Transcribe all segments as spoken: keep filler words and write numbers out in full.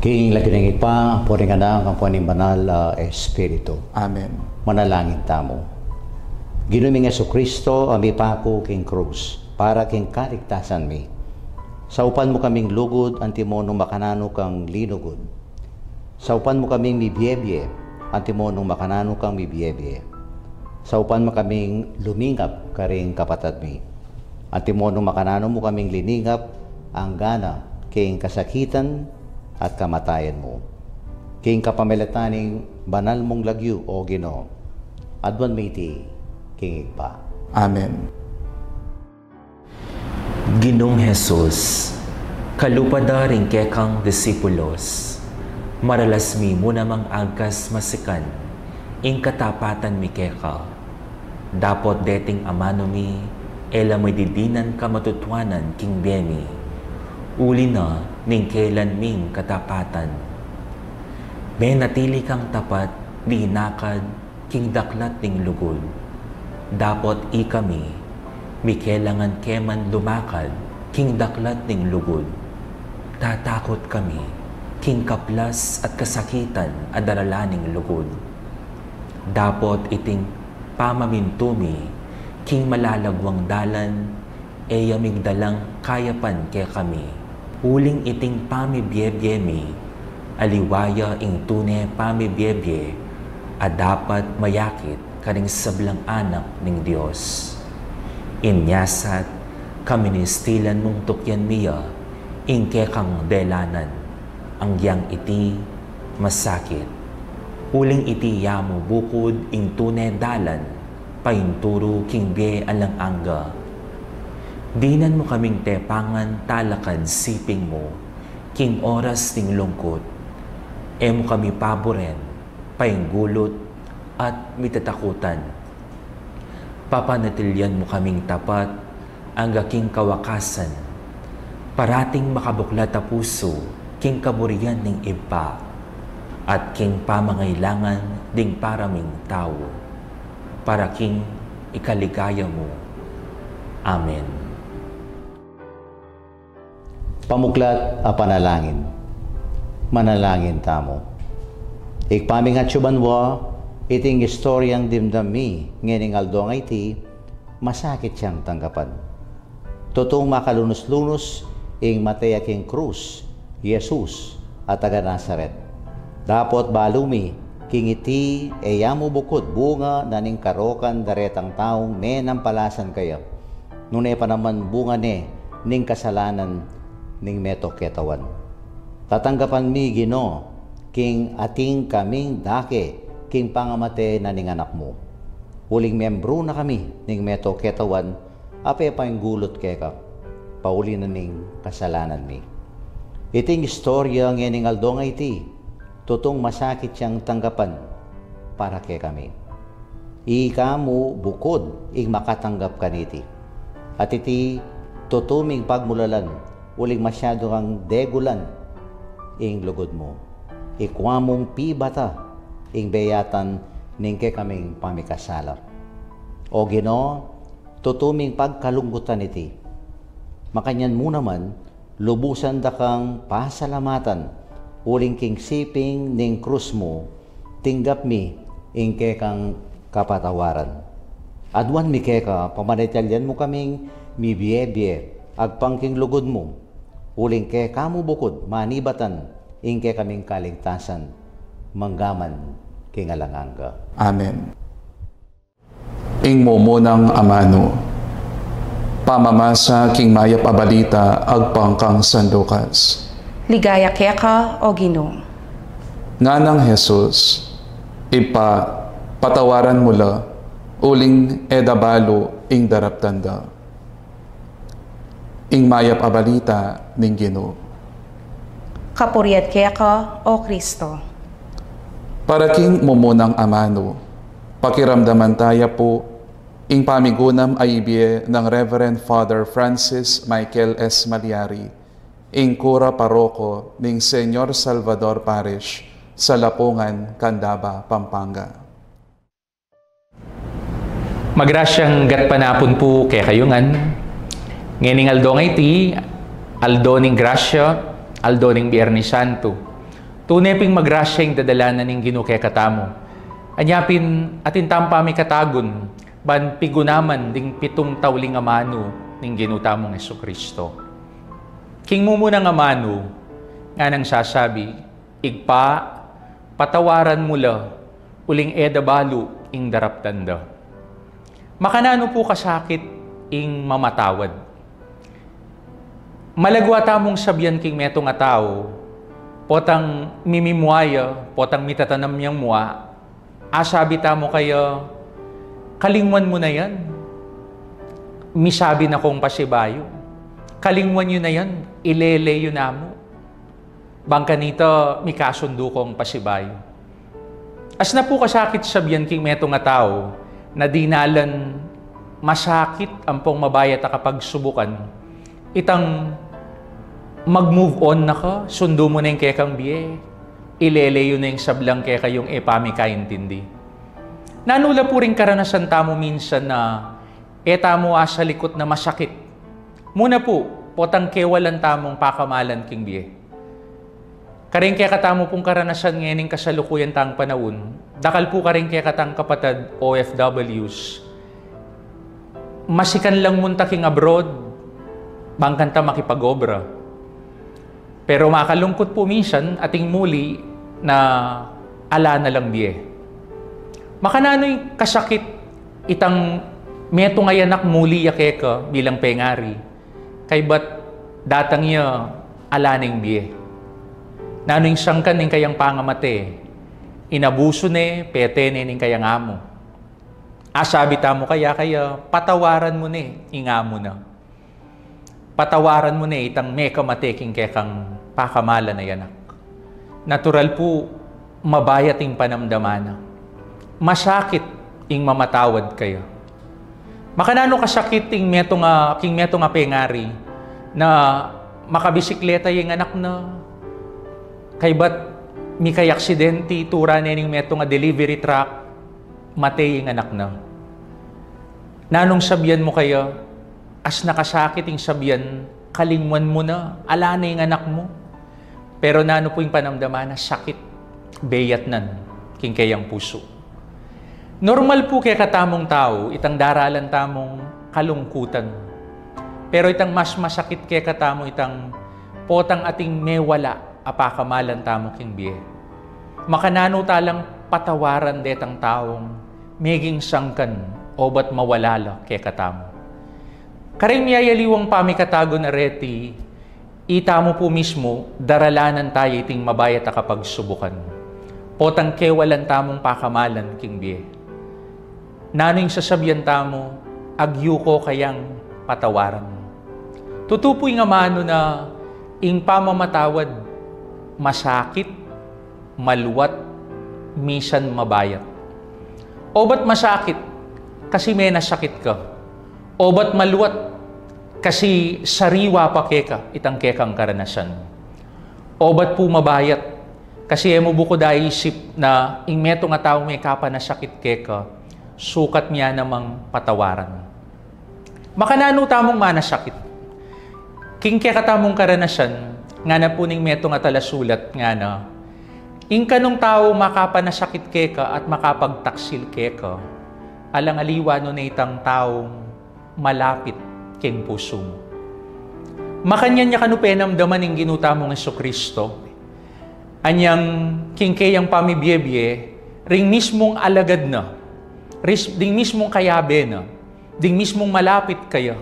King lagyu ning Ibpa, ampo ning Anak, ampo ning Banal a Espiritu. Amen. Manalangin tamu. Ginu ming Jesucristo, a mipaku king krus para king kaligtasan mi. Saupan mu kaming lugud antimo nung makananu kang linugud. Saupan mu kaming mibiebie antimo nung makananu kang mibiebie. Saupan mu kaming lumingap karing kapatad mi antimo nung makananu mu kaming liningap anggana king kasakitan at kamatayan mu. King kapamilatan ning banal mung lagyu, O Ginu, aduan mi iti king Ibpa. Amen. Ginung Jesus, kalupa da ring kekang disipulos, maralas mi mu namang agkas masikan ing katapatan mi keka. Dapot deting amanu mi, e la mi didinan kamatutuanan king bie mi, uli na ning kelan ming katapatan. Menatili kang tapat, dinakad king daklat ning lugud. Dapot ikami, mikelangan ke man lumakad king daklat ning lugud. Tatakut kami king kaplas at kasakitan a daralan ning lugud. Dapot iting pamamintu mi king malalaguang dalan, e ya migdalang kayapan kekami. Uling iting pamibiebie mi, aliwa ya ing tune pamibiebie a dapat mayakit karing sablang anak ning Dios. Inya sat, kaministilan mung tukyan mi ya ing kekang delanan, angyang iti masakit. Uling iti ya mu bukud ing tune dalan painturu king bie alang angga. Dinan mu kaming tepangan talakad siping mu king oras ning lungkut. E mu kami paburen, painggulut, at mitatakutan. Papanatilian mu kaming tapat angga king kawakasan, parating makabuklat a pusu king kaburian ning Ibpa at king pamangailangan ding paraming tau, para king ikaligaya mu. Amen. Pamuklat a panalangin. Manalangin tamu. Ibpa ming atsu banua, iting istoryang dimdam mi ngening aldo a iti, masakit yang tanggapan. Tutung makalunus-lunus ing mate ya king krus, Jesus a taga Nazaret. Dapot balu mi, king iti e ya mu bukud bunga na ning karokan daretang taung menampalasan kaya, nune pa naman bunga ne ning kasalanan ning meto ketawan. Tatanggapan mi, Ginu, king atin kaming dake king pangamate na ning Anak mu. Uling membru na kami ning meto ketawan a pepainggulut keka, pauli na ning kasalanan mi. Iting istorya ngening aldo a iti, tutung masakit yang tanggapan para kekami. Ika mu bukud ing makatanggap kaniti. At iti tutu ming pagmulalan, uling masyadu kang degulan ing lugud mu. Ikua mung pibata ing beyatan ning kekaming pamikasala. O Ginu, tutu ming pagkalungkutan iti. Makanyan mu naman, lubusan da kang pasalamatan, uling king siping ning krus mu, tinggap mi ing kekang kapatawaran. Aduan mi keka, pamanatilian mu kaming mibiebie agpang king lugud mu, uling keka mu bukud manibatan ing kekaming kaligtasan, manggaman king alang angga. Amen. Ing mumunang amanu. Pamamasa king mayap a balita agpang kang San Lucas. Ligaya keka, O Ginu. Nganang Jesus, Ibpa, patawaran mu la, uling e da balu ing daraptan da. Ing mayap a balita ning Ginu. Kapurian keka, O Kristo. Para king mumunang amanu, pakiramdaman taya pu ing pamigunam a ibie nang Reverend Father Francis Michael S. Maliari, ing kura paroko ning Señor Salvador Parish sa Lapungan, Candaba, Pampanga. Magrasyang gatpanapun pu kekayu ngan. Ngening aldo a iti, aldo ning grasya, aldo ning Biernes Santo. Tune pin magrasya ing dadalanan ning Ginu kekatamu. Anya pin atin tamung pamikatagun, ban pigunaman ding pitung tauling amanu ning Ginu tamung Jesucristo. King mumunang amanu, nganang sasabi, "Ibpa, patawaran mu la, uling e da balu ing daraptan da." Makananu pu kasakit ing mamatawad? Malagwa tamung sabian king metung a tau, potang mimimua ya, potang mitatanam yang mua, asabi tamu kaya, "Kalingwan mu na yan. Misabi na kung pasibayu. Kalingwan yu na yan, ilele yu na mu. Bang kanita mikasundu kung pasibayu." Asna pu kasakit sabian king metung a tau, na dinalan masakit ampong mabayat a kapagsubukan, itang mag-move on na ka, sundu mu na ing kekang bie, ilele yu na ing sablang kekayung e pamikaintindi. Nanu la pu ring karanasan tamu minsan na e tamu asalikut na masakit? Muna pu, potang kewalan tamung pakamalan king bie. Karing kekatamu pung karanasan ngening kasalukuyan tang panaun, dakal pu karing kekatang kapatad O F Ws, masikan lang munta king abroad, bang kanta makipag-obra. Pero makalungkut pu minsan, ating muli na ala na lang bie. Makananu ing kasakit itang metung a anak muli ya keka bilang pengari, kaybat datang ya ala na ing bie. Nanu ing sangkan ning kayang pangamate? Inabusu ne, pete ne ning kayang amu. Asabi tamu kaya, kaya, "Patawaran mu ne ing amu na. Patawaran mu ne itang mekamate king kekang pakamalan a anak." Natural pu, mabayat ing panamdaman na. Masakit ing mamatawad kaya. Makananu kasakit ing metung a, king metung a pengari na makabisikleta ya ing anak na, kaybat mikayaksidenti, tura ne ning metung a delivery truck, mate ing anak na. Nanung sabian mu kaya? Asna kasakit ing sabian, "Kalingwan mu na, ala na ing anak mu." Pero nanu pu ing panamdaman na? Sakit, beyatnan king keyang pusu. Normal pu kekatamung tau itang daralan tamung kalungkutan. Pero itang mas masakit kekatamu itang potang ating mewala a pakamalan tamu king bie. Makananu ta lang patawaran detang taung meging sangkan obat mawala la kekatamu? Karing miyayaliwang pamikatagun a reti, itamu pu mismu, daralanan taya iting mabayat a kapagsubukan. Potang kewalan tamung pakamalan king bie. Nanu ing sasabian tamu? Agyu ko kayang patawaran. Tutu pu ing amanu na ing pamamatawad masakit, maluat, misan mabayat. Obat masakit, kasi menasakit ka. Obat maluat, kasi sariwa pa keka itang kekang karanasan. Obat pu mabayat, kasi e mu bukud aisip na ing metung a taung mekapanasakit keka, sukat mia namang patawaran. Makananu tamung manasakit? King kekatamung karanasan, ngana pu ning metung a talasulat, ngana, ing kanung tau makapanasakit keka at makapagtaksil keka, alang aliwa nune itang taung malapit king pusu mu. Makanyan ya kanu penamdaman ning Ginu tamung Jesucristo, anyang king keyang pamibie-bie, ring mismung alagad na, ris-, ding mismung kayabe na, ding mismung malapit kaya,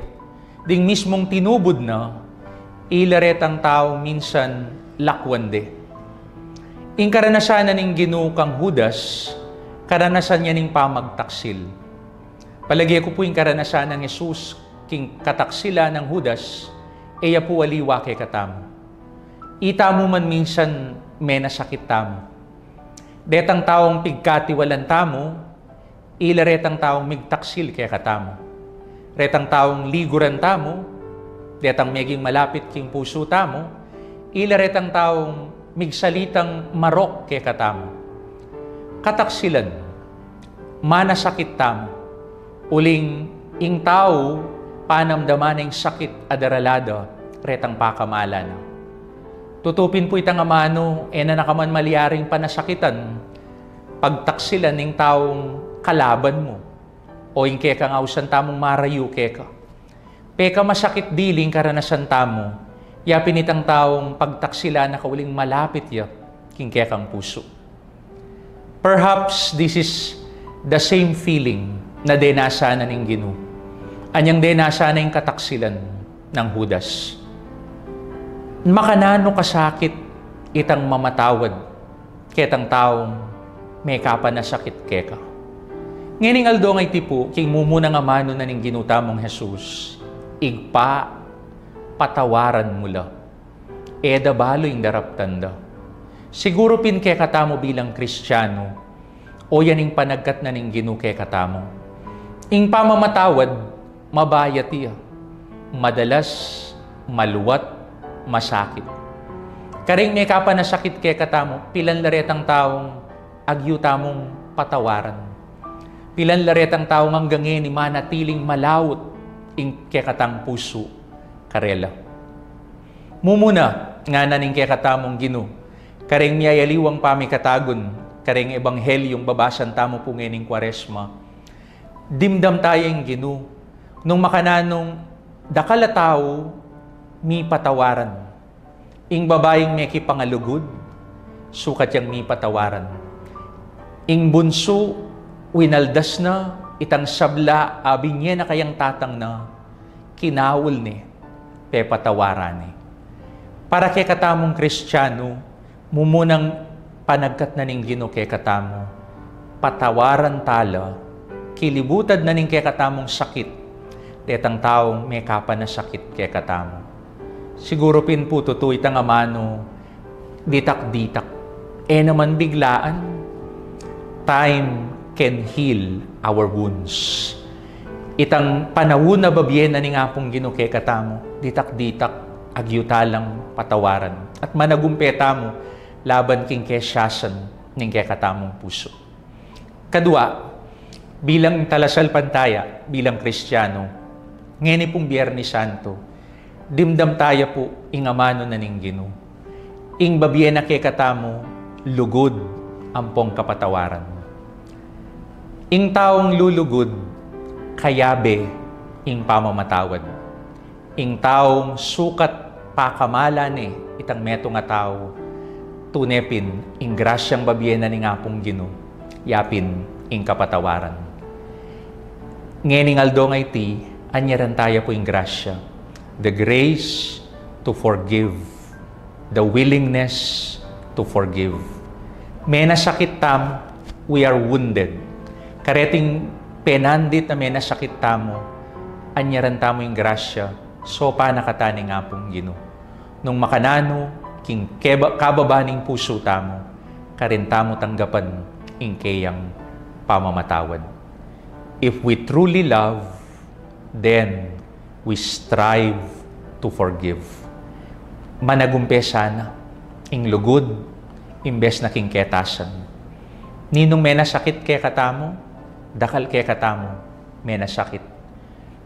ding mismung tinubud na, ila retang tau minsan lakwan de. Ing karanasan na ning Ginu kang Judas, karanasan ya ning pamagtaksil. Palage ku pu ing karanasan nang Jesus king kataksilan nang Judas, e ya pu aliwa kekatamu. Itamu man minsan menasakit tamu. Detang taung pigkatiwalan tamu, ila retang taung migtaksil kekatamu. Retang taung liguran tamu, detang meging malapit king pusu tamu, ila retang taung migsalitang marok kekatamu. Kataksilan, manasakit tamu, uling ing tau panamdaman na ing sakit a darala da retang pakamalan na. Tutu pin pu itang amanu, e na na ka man malyaring panasakitan, pagtaksilan ning taung kalaban mu, o ing kekang ausan tamung marayu keka. Pekamasakit dili ing karanasan tamu, ya pin itang taung pagtaksilan na kauling malapit ya king kekang pusu. Perhaps this is the same feeling na denasan na ning Ginu. Anyang denasan na ing kataksilan nang Judas. Makananu kasakit itang mamatawad ketang taung mekapanasakit keka. Ngening aldo ngeni pu, king mumunang amanu na ning Ginu tamung Jesus, Ibpa, patawaran mu la. E da balu ing daraptan da. Siguru pin kekatamu bilang Kristianu, o yan ing panagkat na ning Ginu kekatamu. Ing pamamatawad, mabayat ya. Madalas, maluat, masakit. Karing mekapanasakit kekatamu, pilan la retang taung agyu tamung patawaran. Pilan la retang taung anggang ngeni manatiling malaut ing kekatang pusu karela. Mumuna, ngana ning kekatamung Ginu, karing miyayaliwang pamikatagun, karing ebanghelyung babasan tamu pu ngening Kuaresma, dimdam taya ing Ginu, nung makananung dakal a tau mipatawaran. Ing babaing mekipangalugud, sukat yang mipatawaran. Ing bunsu, winaldas na, itang sabla, a binye na kayang tatang na, kinaul ne, pepatawaran ne. Para kekatamung Kristianu, mumunang panagkat na ning Ginu kekatamu, patawaran tala, kilibutad na ning kekatamung sakit, detang taung mekapanasakit kekatamu. Siguru pin pu tutu itang amanu, ditak-ditak. E naman biglaan. Time can heal our wounds. Itang panaun a babie na ning Apung Ginu kekatamu, ditak-ditak, agyu talang patawaran. At managumpe tamu, laban king kesiasan ning kekatamung pusu. Kadua, bilang talasalpantaya, bilang Kristianu, ngeni pung Biernes Santo, dimdam taya pu ing amanu na ning Ginu. Ing babie na kekatamu, lugud ampong kapatawaran. Ing taung lulugud, kayabe ing pamamatawad. Ing taung sukat pakamalan ne itang metung a tau, tune pin ing grasyang babie na ning Apung Ginu, ya pin ing kapatawaran. Ngening aldo ngeni, anyaran taya pu ing grasya, the grace to forgive, the willingness to forgive. Menasakit tamu, we are wounded. Kareting penandit a menasakit tamu, anyaran tamu ing grasya, sopan na kata ning Apung Ginu. Nung makananu, king keba-, kababa ning pusu tamu, karin tamu tanggapan ing keyang pamamatawad. If we truly love, then we strive to forgive. Managumpe sana ing lugud, imbes na king ketasan. Ninung menasakit kekatamu, dakal kekatamu menasakit.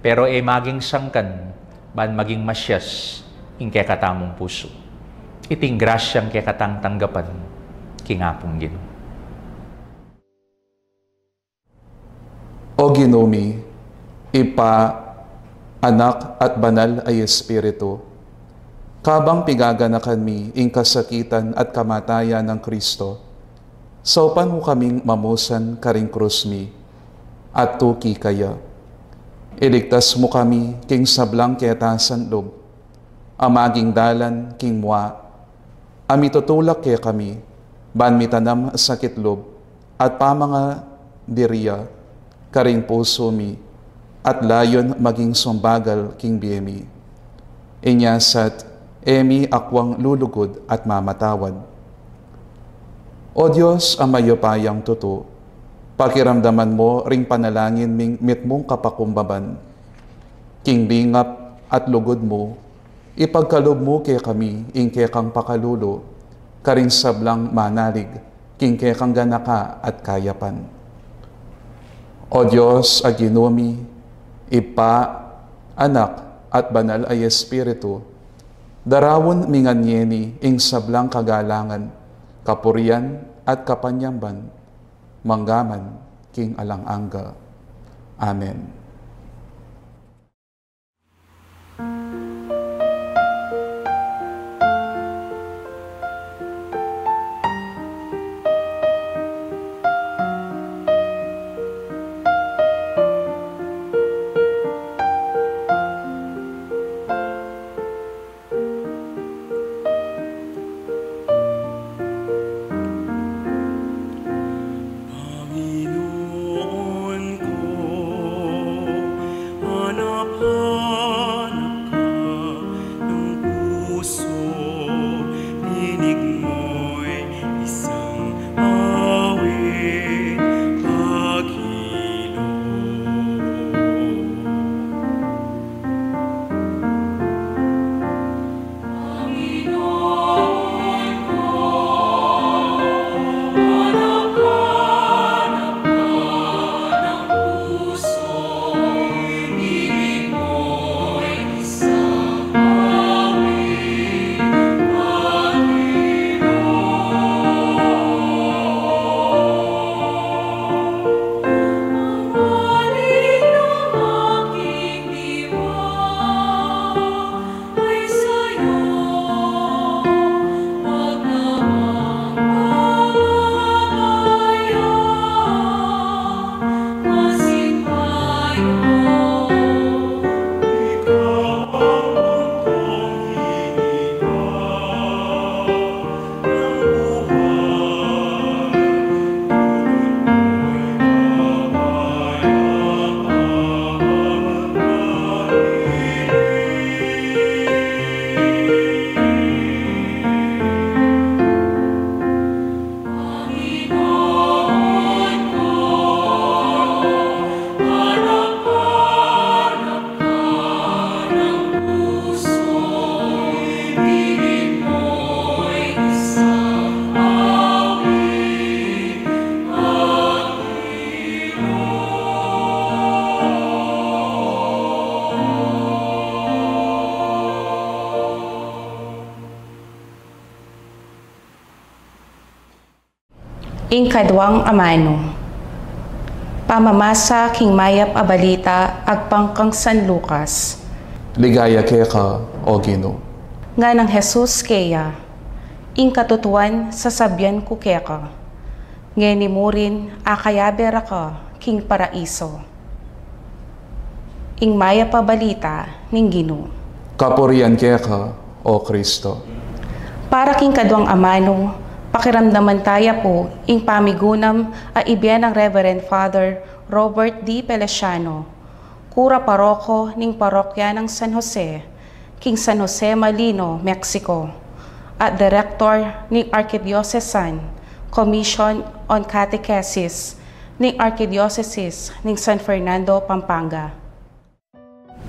Pero e maging sangkan, ban maging masyas ing kekatamung pusu. Iting grasyang kekatang tanggapan king Apung Ginu. O Ginu mi, Ibpa, Anak, at Banal a Espiritu, kabang pigaganakan mi ing kasakitan at kamatayan nang Kristo, saupan mu kaming mamusan karing krus mi, at tuki kaya. Iligtas mu kami king sablang ketasan lub, a maging dalan king mua, a mitutulak kekami, ban mitanam a sakit lub at pamangadirya karing pusu mi, at layun maging sumbagal king bie mi. Inya sat e mi akwang lulugud at mamatawad. O Dios a mayupayang tutu, pakiramdaman mu ring panalangin ming mitmung kapakumbaban, king lingap at lugud mu, ipagkalub mu kekami ing kekang pakalulu, karing sablang manalig king kekang ganaka at kayapan. O Dios a Ginu mi, Ibpa, Anak, at Banal a Espiritu, Daraun mi ngan ngeni ing sablang kagalangan, kapurian at kapanyamban, manggaman king alang angga. Amen. Panginoon ko, hanap-hanap ka ng puso, tinig mo'y isang awit paghilom. Ing kaduang amanu. Pamamasa king mayap a balita agpang kang San Lucas. Ligaya keka, O Ginu. Nganang Jesus keya, ing katutuan sasabian ku keka, ngeni mu rin akayabe ra ka king paraiso. Ing mayap a balita ning Ginu. Kapurian keka, O Kristo. Para king kaduang amanu, pakiramdaman taya pu ing pamigunam a ibie nang Reverend Father Robert D. Feliciano, kura paroko ning parokya nang San Jose, king San Jose Malino, Mexico, at direktor ning Arkidiosesan Commission on Catechesis ning Arkidiosesis ning San Fernando, Pampanga.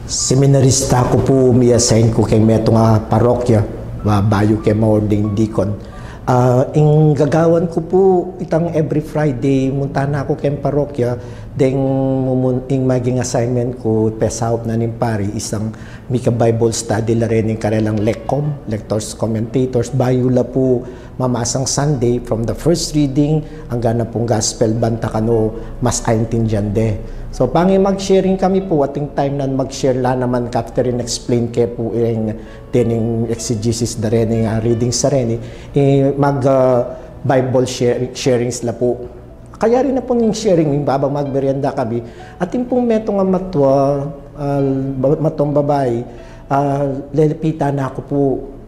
Seminarista ku pu, mi-assign ku keng metung a parokya, ba-, bayu ke ma-ordain deacon. Ah, ing gagawan ku pu, itang every Friday, munta na ku keng parokya, deng mumun-, ing maging assignment ku, pesaup na ning pari, isang mika-Bible study la reni ning karelang LECCOM, Lectors Commentators, bayu la pu mamasang Sunday, from the first reading, angga na pung gospel, banta kanu mas aintindian de. So, pangi mag-sharing kami pu, ating time nan mag-share la naman, after in-explain ke pu ing dening exegesis da reni, ah, readings da reni, eh, mag, ah, Bible share-, sharings la pu. Kayari na pu ning sharing, ing baba magmerienda kami, atin pung metung a matua, ah, ba-, matuang babai, ah, lelapitan na ku pu,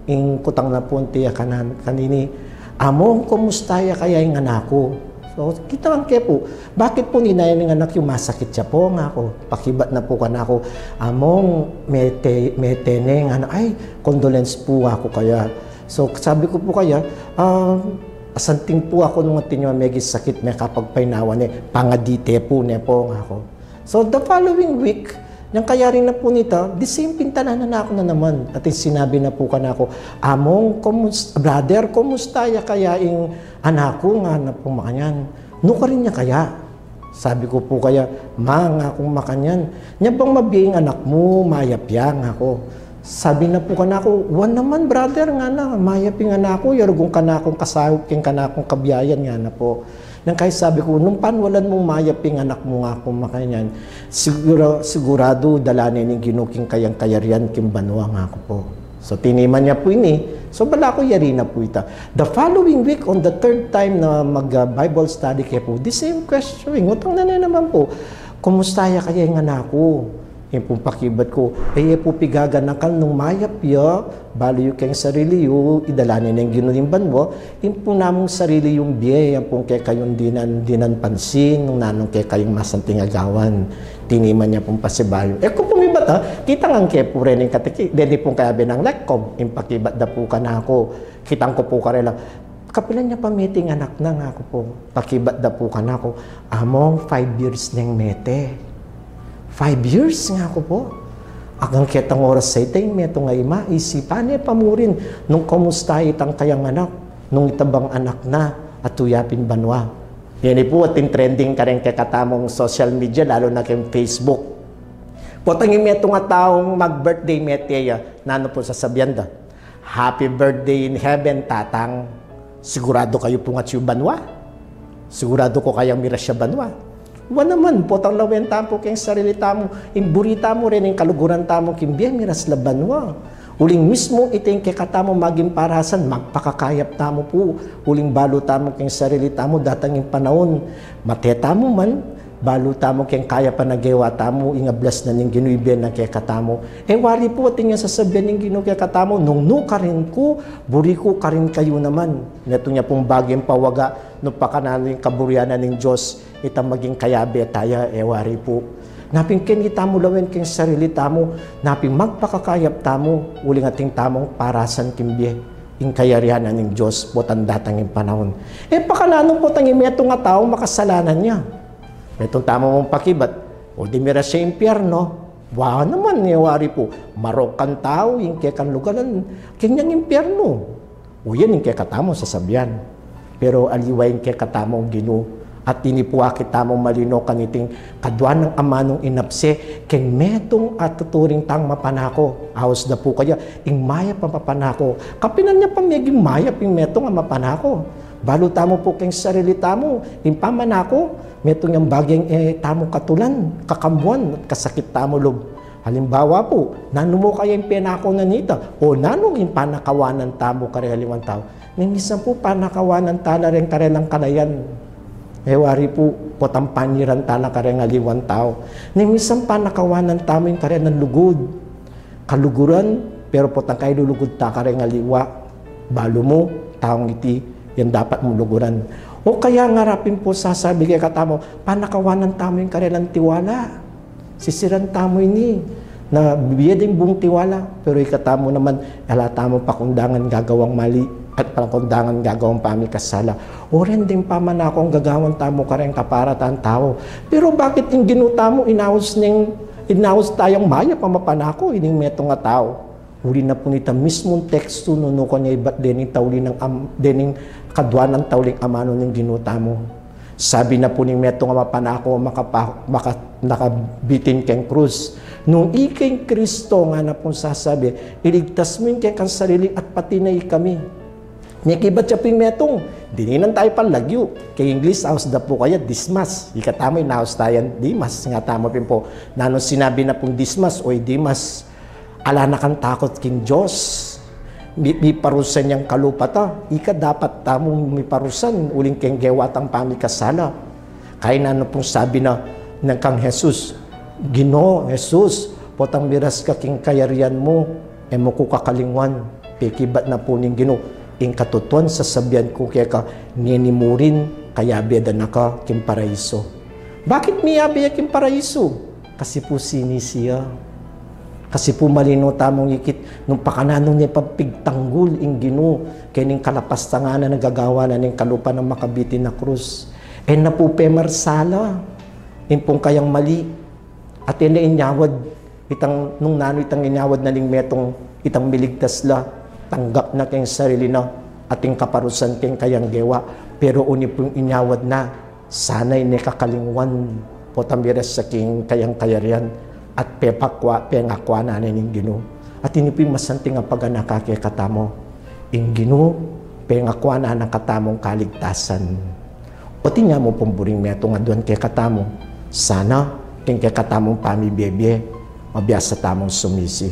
ing kutang na pu niti ya kanan-, kanini, "Among, kumusta ya kaya ing anak ku?" So, kitang ke pu, "Bakit pu, ninaya ning anak yu, masakit ya pu?" ngaku. Pakibat na pu kanaku, "Among, mete-, mete ne ing anak." "Ay, condolence pu," ngaku kaya. So, sabi ku pu kaya, "Ah, asanting pu aku nung atin ya meging sakit, mekapagpainawa ne, pangadi te pu ne pu," ngaku. So, the following week, nyang kayari na pu nita, the same thing, tala na ku na naman. Atin sinabi na pu kanaku, "Among, kumus-, brother, kumusta ya kaya ing anak ku?" ngana pu makanyan. "Nukarin ya kaya?" Sabi ku pu kaya, "Ma," ngaku, "makanyan, nya bang mabie ing anak mu, mayap ya?" ngaku. Sabi na pu kanaku, "Wa naman, brother," ngana, "mayap ing anak ku, ya rugung kanakung kasaup king kanakung kabiayan," ngana pu. Nung kaya sabi ku, "Nung panualan mung mayap ing anak mu," ngaku, "makanyan, sigura-, siguradu dalan ne ning Ginu king kayang kayarian king banua," ngaku pu. So tiniman ya pu ini. So balaku yari na pu ita. The following week, on the third time na mag, ah, Bible study ke pu, the same question, utang na ne naman pu, "Kumusta ya kaya ing anak ku?" Ing pung pakibat ku, "E ye pu pigaganakan, nung mayap ya, balu yu keng sarili yu, idalan ne ning Ginu ing banua, ing pung namung sarili yung bie, yan pung kekayung dinan, dinan pansin nung nanung kekayung masanting agawan." Tiniman ya pung pasibayu. E ku pung ibat, ha, kitang ke pu reng katiki, deni pung kayabe nang lekkom, ing pakibat da pu kanaku, kitang ku pu karela, "Kapilan ya pa mete ing anak na?" ngaku pu. Pakibat da pu kanaku, "Among five years neng mete." "Five years?" ngaku pu. "Agang ketang oras a ita ing metung a ima, isipan ne pa murin nung kumusta itang kayang anak, nung ita bang anak na, atiu ya pin banua." Ini pu atin trending kareng kekatamung social media, lalu na keng Facebook. Potang ing metung a taung mag-birthday mete ya, nanu pu sasabian da? "Happy birthday in heaven, Tatang. Siguradu kayu pung atiu banua? Siguradu ku kayang miras ya banua?" Wa naman, potang lawen tamu pu keng sarili tamu, ing buri tamu reng kaluguran tamu king bie, miras la banua. Uling mismu ita ing kekatamung maging parasan, magpakakayap tamu pu. Uling balu tamu keng sarili tamu, datang ing panaun, mate tamu man, balu tamu keng kayapan a gewa tamu, ing ablas na ning Ginu ibie na kekatamu. E wari pu atin yang sasabian ning Ginu kekatamu, "Nung nu karin ku, buri ku karin kayu naman." Metung ya pung baging pawaga, nung pakananu ing kaburian na ning Dios, ita maging kayabe taya, e wari pu. Napin keni tamu lawen keng sarili tamu, napin magpakakayap tamu, uling atin tamung parasan king bie, ing kayarian na ning Dios, potang datang ing panaun. E pakananu potang ing metung a tau makasalanan ya? Metung tamu mung pakibat, "O di miras ya impiernu." Wa naman, e wari pu, marok kang tau ing kekang lugaran kenyang impiernu. O yan ing kekatamu sasabian. Pero aliwa ing kekatamung Ginu, at ini pu akit tamu malino kaniting kadua nang amanung inapse keng metung a tuturing tang mapanako. Aus da pu kaya ing mayap a mapanako. Kapilan ya pa meging mayap ing metung a mapanako? Balu tamu pu keng sarili tamu, ing pamanako, metung yang baging e tamu katulan, kakamuan, at kasakit tamu lub. Halimbawa pu, nanu mu kaya ing penako na nita? O nanu ing panakawanan tamu kareng aliwang tau? Neng misan pu panakawanan tala reng karelang kalayan. E wari pu, potang panyiran tala kareng aliwang tau. Neng misan panakawanan tamu ing karelang lugud. Kaluguran, pero potang kailulugud ta kareng aliwa, balu mu, taung iti, yang dapat mung luguran. O kaya ngarapin pu sasabi kekatamu, panakawanan tamu ing karelang tiwala. Sisiran tamu ini, na bie ding bung tiwala, pero ikatamu naman, ala tamu pakundangan gagawang mali, at pakundangan gagawang pamikasala. O ren ding pamanako ing gagawan tamu kareng kaparatan tau. Pero bakit ing Ginu tamu inaus neng, inaus tayang mayap a mapanako ining metung a tau? Uli na pu nita mismung tekstu, nung nukarin ya ibat dening tauli nang am-, dening kadua nang tauling amanu ning Ginu tamu. Sabi na pu ning metung a mapanako, makapa-, maka-, nakabitin keng krus, "Nung ika ing Kristo," ngana pung sasabi, "iligtas mu ing kekang sarili at pati na ikami." Mekibat ya pu ing metung, dininan taya pang lagyu. Keng English, aus da pu kaya Dismas. Ikatamu, inaus tayang Dimas. Ngatamu pin pu, nanung sinabi na pung Dismas, "Oy Dimas, ala na kang takut king Dios. Mi-, miparusan yang kalupa ta. Ika dapat tamung miparusan uling keng gewa tang pamikasala." Kaya nanu pung sabi na nang kang Jesus, "Ginu, Jesus, potang miras ka king kayarian mu, e mu ku kakalingwan." Pekibat na pu ning Ginu, "Ing katutuan sasabian ku keka, ngeni murin, kayabe da na ka king paraiso." Bakit miyabe ya king paraiso? Kasi pu sinisi ya. Kasi pu malino tamung ikit, nung pakananu ne pa pigtanggul ing Ginu kening kalapastangan a gagawan na ning kalupa nang makabitin a krus. E na pu pemarsala ing pung kayang mali. At e na inyawad itang, nung nanu itang inyawad na ning metung, itang miligtas la, tanggap na keng sarili na, at ing kaparusan keng kayang gewa, pero uni pung inyawad na, sana e ne kakalingwan, potang miras ya king kayang kayarian, at pepakwa, pengakwa na ne ning Ginu. At ini pu ing masanting a paganaka kekatamu, ing Ginu, pengakuan na katamung kaligtasan. Ot inya mu pung buring metung aduan kekatamu, sana, king kekatamung pamibie-bie, mabiasa tamung sumisi.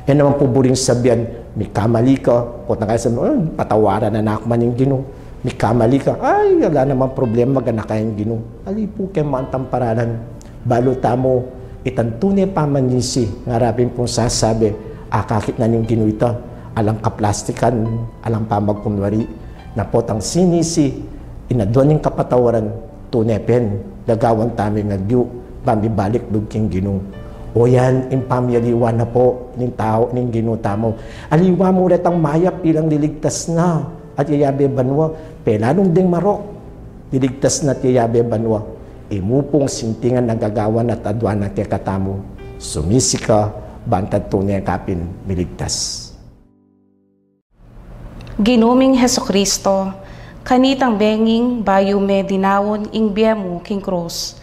E naman pu buring sabian, mikamali ka, potang kaya sabi, "Oh, patawaran na naku man ning Ginu." Mikamali ka, ay, ala namang problema, maganaka ing Ginu. Ali pu keng mantamparalan. Balu tamu, itang tune pamanisi, ngara pin pung sasabi, akakit na ning Ginu ita, alang kaplastikan, alang pamagkunwari, na potang sinisi, inaduan ning kapatawaran, tune pin, gagawan tamu ing agyu, pamibalikbud king Ginu. O yan, ing pamialiwa na pu, ning tau, ning Ginu tamu. Aliwa mu retang mayap ilang liligtas na, at yayabe banua, pelanung deng marok, liligtas na at yayabe banua. Imu pung sintingan a gagawan at aduan na kekatamu. Sumisi ka, bantang tune ka pin miligtas. Ginu ming Jesucristo, kanitang benging bayu me dinaun ing bie mu king krus,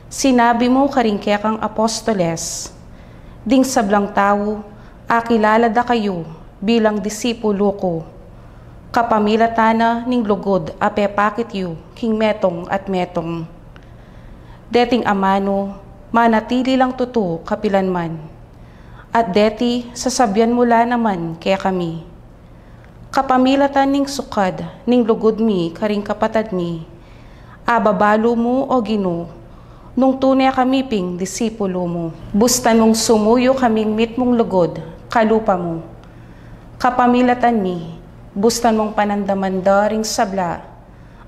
sinabi mu karing kekang apostoles, "Ding sablang tau, akilala da kayu bilang disipulu ku, kapamilatan na ning lugud a pepakit yu king metung at metung." Deting amanu, manatili lang tutu kapilanman. At deti, sasabian mu la naman kekami, kapamilatan ning sukad ning lugud mi karing kapatad mi, ababalu mu, O Ginu, nung tune kami ping disipulu mu. Bustan mung sumuyu kaming mitmung lugud kalupa mu. Kapamilatan mi, bustan mung panandaman da ring sabla,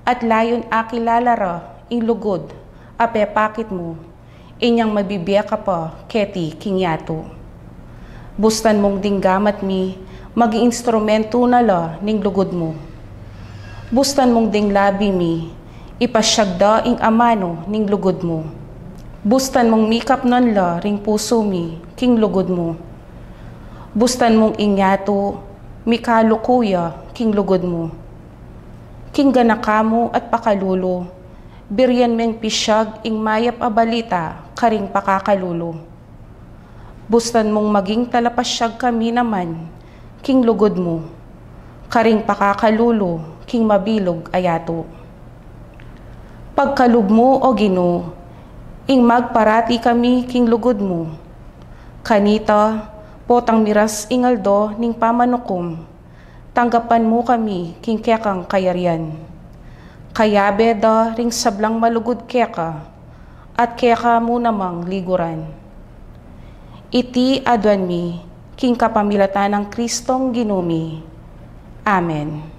at layun akilala ra ing lugud a pepakit mu, inyang mabibie ka pa keti king yatu. Bustan mung ding gamat mi, maging instrumentu na la ning lugud mu. Bustan mung ding labi mi, ipasiag da ing amanu ning lugud mu. Bustan mung mikapnan la ring pusu mi king lugud mu. Bustan mung ing yatu, mikaluku ya king lugud mu. King ganaka mu at pakalulu, birian meng pasiag ing mayap a balita karing pakakalulu. Bustan mung maging talapasiag kami naman king lugud mu, karing pakakalulu king mabilug a yatu. Pagkalub mu, O Ginu, ing magparati kami king lugud mu. Kanita, potang miras ing aldo ning pamanukum, tanggapan mu kami king kekang kayarian. Kayabe da ring sablang malugud keka, at keka mu namang liguran. Iti aduan mi king kapamilatan nang Kristong Ginu mi. Amen.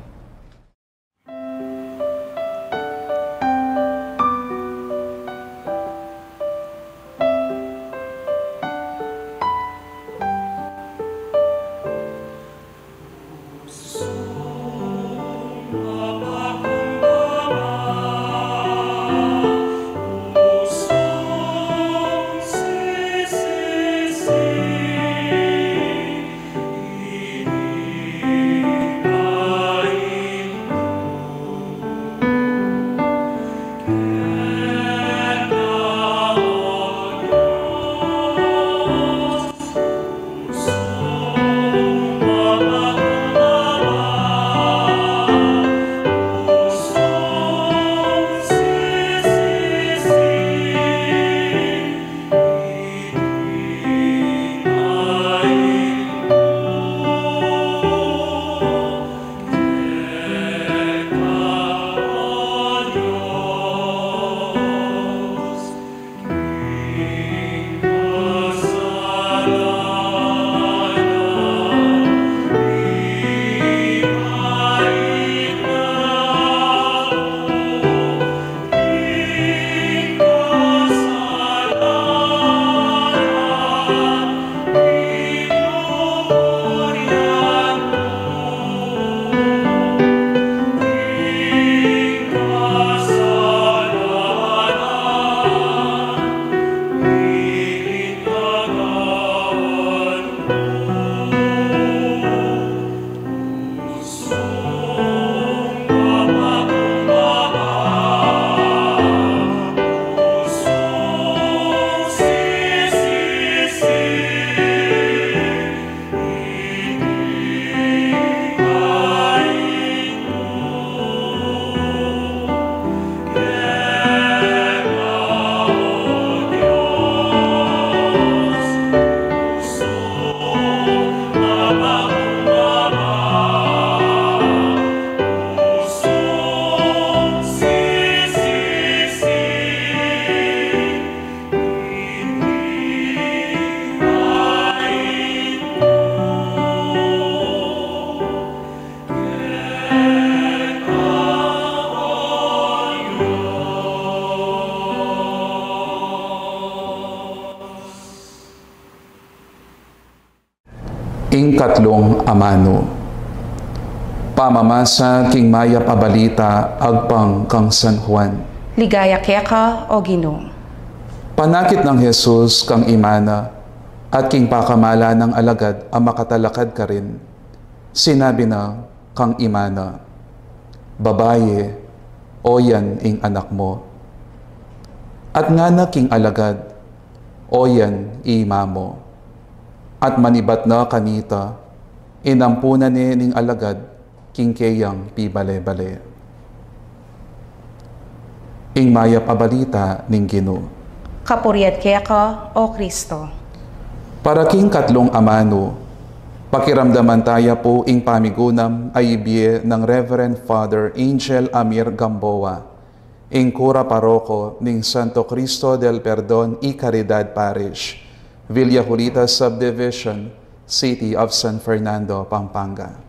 Ing katlung amanu. Pamamasa king Mayap a Balita agpang kang San Juan. Ligaya keka, O Ginu. Panakit nang Jesus kang ima na, at king pakamalan nang alagad a makatalakad karin, sinabi na kang ima na, "Babayi, oyan ing anak mu." At ngana king alagad, "Oyan i ima mu." At manibat na kanita, inampunan ne ning alagad king keyang pibale-bale. Ing Mayap a Balita ning Ginu. Kapurian keka, O Kristo. Para king katlung amanu, pakiramdaman taya pu ing pamigunam a ibie nang Reverend Father Angel Amir Gamboa, ing kura paroko ning Santo Cristo del Perdon y Caridad Parish, Villa Julita Subdivision, City of San Fernando, Pampanga.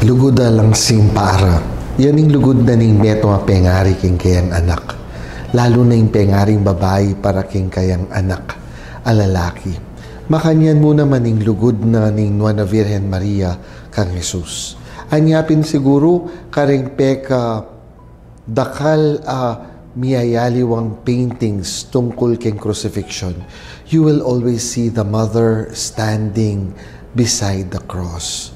Lugud a langsing para. Yan ing lugud na ning metung a pengari king keyang anak. Lalu na ing pengaring babai para king keyang anak a lalaki. Makanyan mu naman ing lugud na ning Nuan a Virgen Maria kang Jesus. Anya pin siguru karing peka dakal a miyayaliwang paintings tungkul keng crucifixion, you will always see the mother standing beside the cross.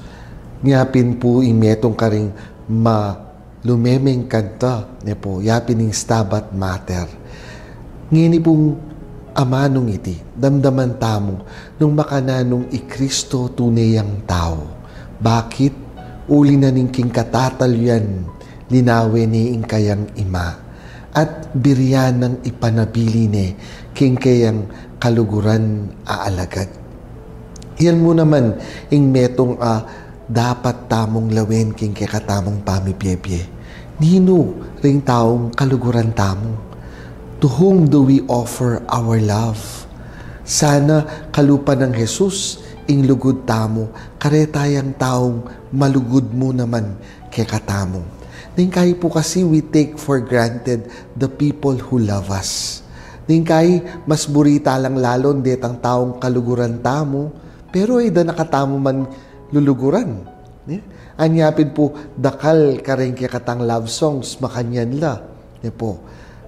Nya pin pu ing metung karing malumemeng kanta, ne pu, ya pin ing Stabat Mater. Ngeni pung amanung iti, damdaman tamu nung makananu nung i Kristo tune yang tau. Bakit? Uli na ning king katataluyan linawe ne ing kayang ima, at birian nang ipanabili ne king kayang kaluguran a alagad. Yan mu naman ing metung a dapat tamung lawen king kekatamung pamibie-bie. Ninu ring taung kaluguran tamu? To whom do we offer our love? Sana kalupa nang Jesus ing lugud tamu, kareta yang taung malugud mu naman kekatamu. Ningkayi pu kasi we take for granted the people who love us. Ningkayi mas buri ta lang lalun detang taung kaluguran tamu, pero e da na katamu man luluguran. Ne? Anya pin pu dakal kareng kekatang love songs, makanyan la. Ne pu,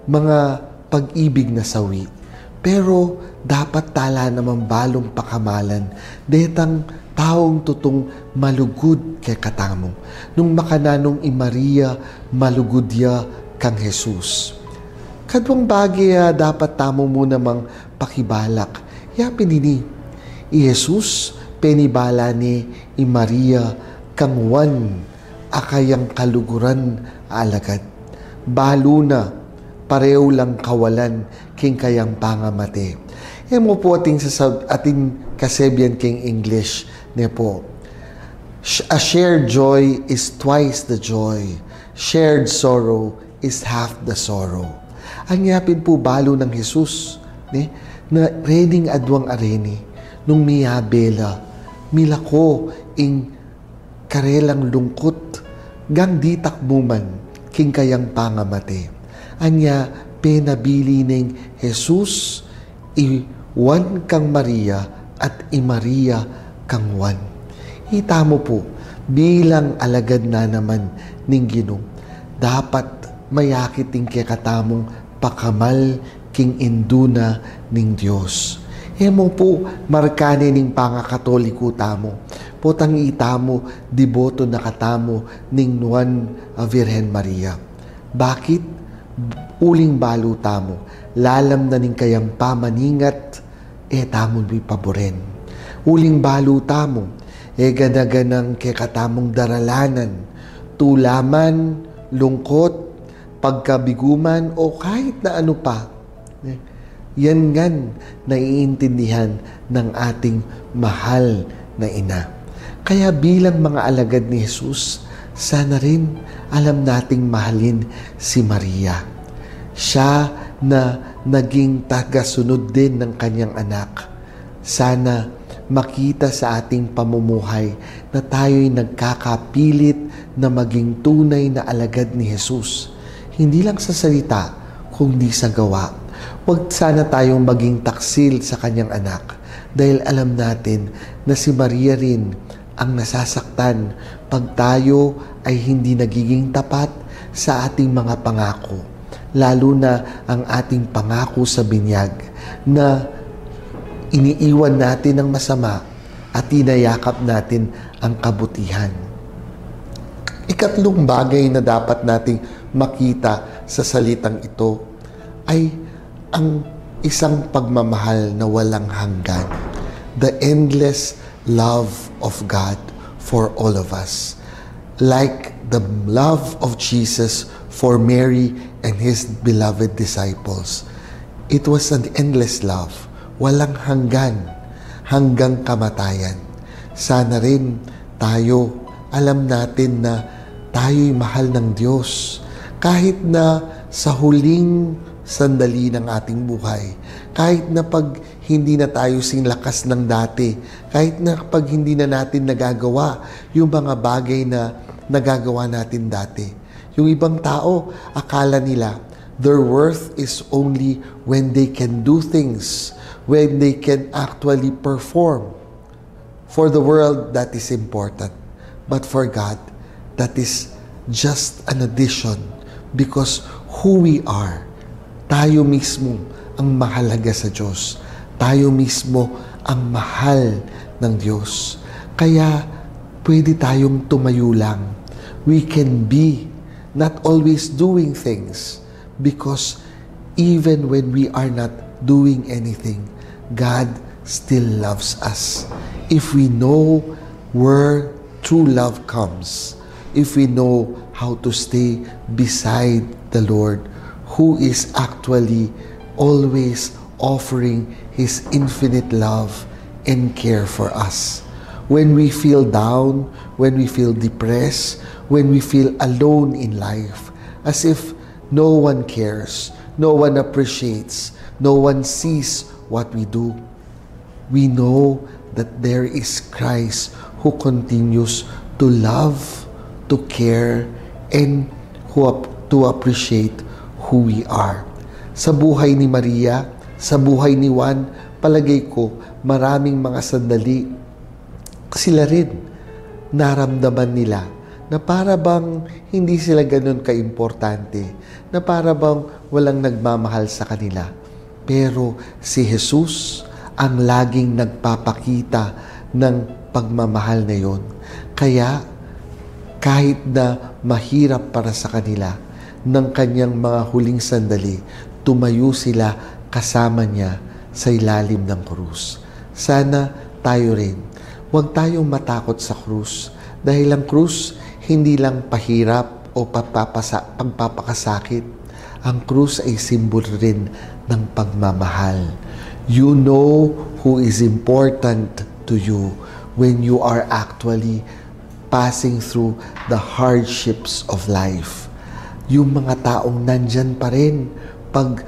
mga pag-ibig na sawi. Pero dapat tala namang balung pakamalan detang taung tutung malugud kekatamu. Nung makananung i Maria, malugud ya kang Jesus. Kaduang bage a dapat tamu mu namang pakibalak, ya pin ini, i Jesus, penibala ne i Maria kang Juan a kayang kaluguran a alagad. Balu na, pareu lang kawalan king kayang pangamate. E mu pu atin sasab-, atin kasebian king English, ne pu, "Sh-, a shared joy is twice the joy. Shared sorrow is half the sorrow." Anya pin pu balu nang Jesus, ne, na rening aduang areni, nung miyabe la, milako ing karelang lungkut, gang ditak mu man king kayang pangamate. Anya, penabili neng Jesus, i Juan kang Maria at i Maria kang Juan. Ita mu pu, bilang alagad na naman ning Ginu, dapat mayakit ing kekatamung pakamal king indu na ning Dios. E mu pu marka ne ning pangakatoliko tamu, potang itamu deboto na katamu ning Nuan a Virgen Maria. Bakit? Uling balu tamu, lalam na ning kayang pamaningat, e tamu mi paburen. Uling balu tamu, e gana-ganang kekatamung daralanan, tula man, lungkot, pagkabigu man, o kahit na anu pa. Yan ngan naiintindihan ng ating mahal na ina. Kaya bilang mga alagad ni Jesus, sana rin alam nating mahalin si Maria. Siya na naging tagasunod din ng kanyang anak. Sana makita sa ating pamumuhay na tayo'y nagkakapilit na maging tunay na alagad ni Jesus. Hindi lang sa salita, kundi sa gawa. Huwag sana tayong maging taksil sa kanyang anak. Dahil alam natin na si Maria rin ang nasasaktan pag tayo ay hindi nagiging tapat sa ating mga pangako, lalo na ang ating pangako sa binyag, na iniiwan natin ang masama at tinayakap natin ang kabutihan. Ikatlong bagay na dapat nating makita sa salitang ito ay ang isang pagmamahal na walang hanggan. The endless love of God for all of us. Like the love of Jesus for Mary and his beloved disciples. It was an endless love. Walang hanggan, hanggang kamatayan. Sana rin tayo, alam natin na tayo'y mahal ng Diyos. Kahit na sa huling sandali ng ating buhay, kahit na pag hindi na tayo sing lakas ng dati, kahit na pag hindi na natin nagagawa yung mga bagay na nagagawa natin dati. Yung ibang tao, akala nila, their worth is only when they can do things, when they can actually perform. For the world, that is important. But for God, that is just an addition, because who we are, tayo mismo ang mahalaga sa Diyos. Tayo mismo ang mahal ng Diyos. Kaya pwede tayong tumayo lang. We can be not always doing things, because even when we are not doing anything, God still loves us. If we know where true love comes, if we know how to stay beside the Lord, who is actually always offering His infinite love and care for us. When we feel down, when we feel depressed, when we feel alone in life, as if no one cares, no one appreciates, no one sees what we do, we know that there is Christ who continues to love, to care, and who ap-, to appreciate who we are. Sa buhay ni Maria, sa buhay ni Juan, palagay ko, maraming mga sandali sila rin naramdaman nila na para bang hindi sila ganun kaimportante, na para bang walang nagmamahal sa kanila. Pero si Jesus ang laging nagpapakita ng pagmamahal na yon. Kaya kahit na mahirap para sa kanila, ng kanyang mga huling sandali, tumayo sila kasama niya sa ilalim ng krus. Sana tayo rin, huwag tayong matakot sa krus, dahil ang krus hindi lang pahirap o pagpapasa-, pagpapakasakit. Ang krus ay simbolo rin ng pagmamahal. You know who is important to you when you are actually passing through the hardships of life. Yung mga taong nandyan pa rin pag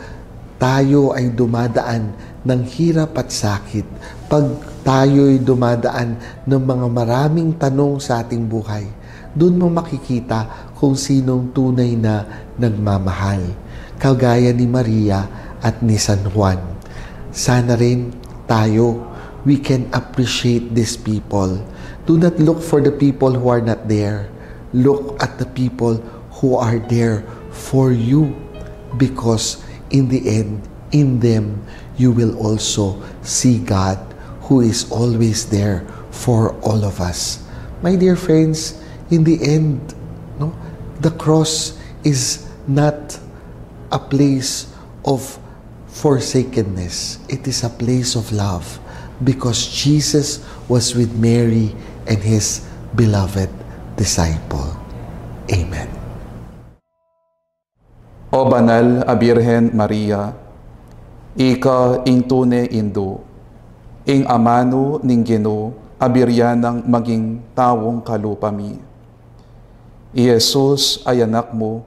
tayo ay dumadaan ng hirap at sakit, pag tayo'y dumadaan ng mga maraming tanong sa ating buhay, doon mo makikita kung sinong tunay na nagmamahal, kagaya ni Maria at ni San Juan. Sana rin tayo, we can appreciate these people. Do not look for the people who are not there. Look at the people who are there for you, because in the end, in them, you will also see God, who is always there for all of us. My dear friends, in the end, no, the cross is not a place of forsakenness. It is a place of love, because Jesus was with Mary and his beloved disciple. Amen. O banal a Birhen Maria, ika ing tune Indu, ing amanu ning Ginu a biryan nang maging taung kalupa mi. I Jesus a Anak mu,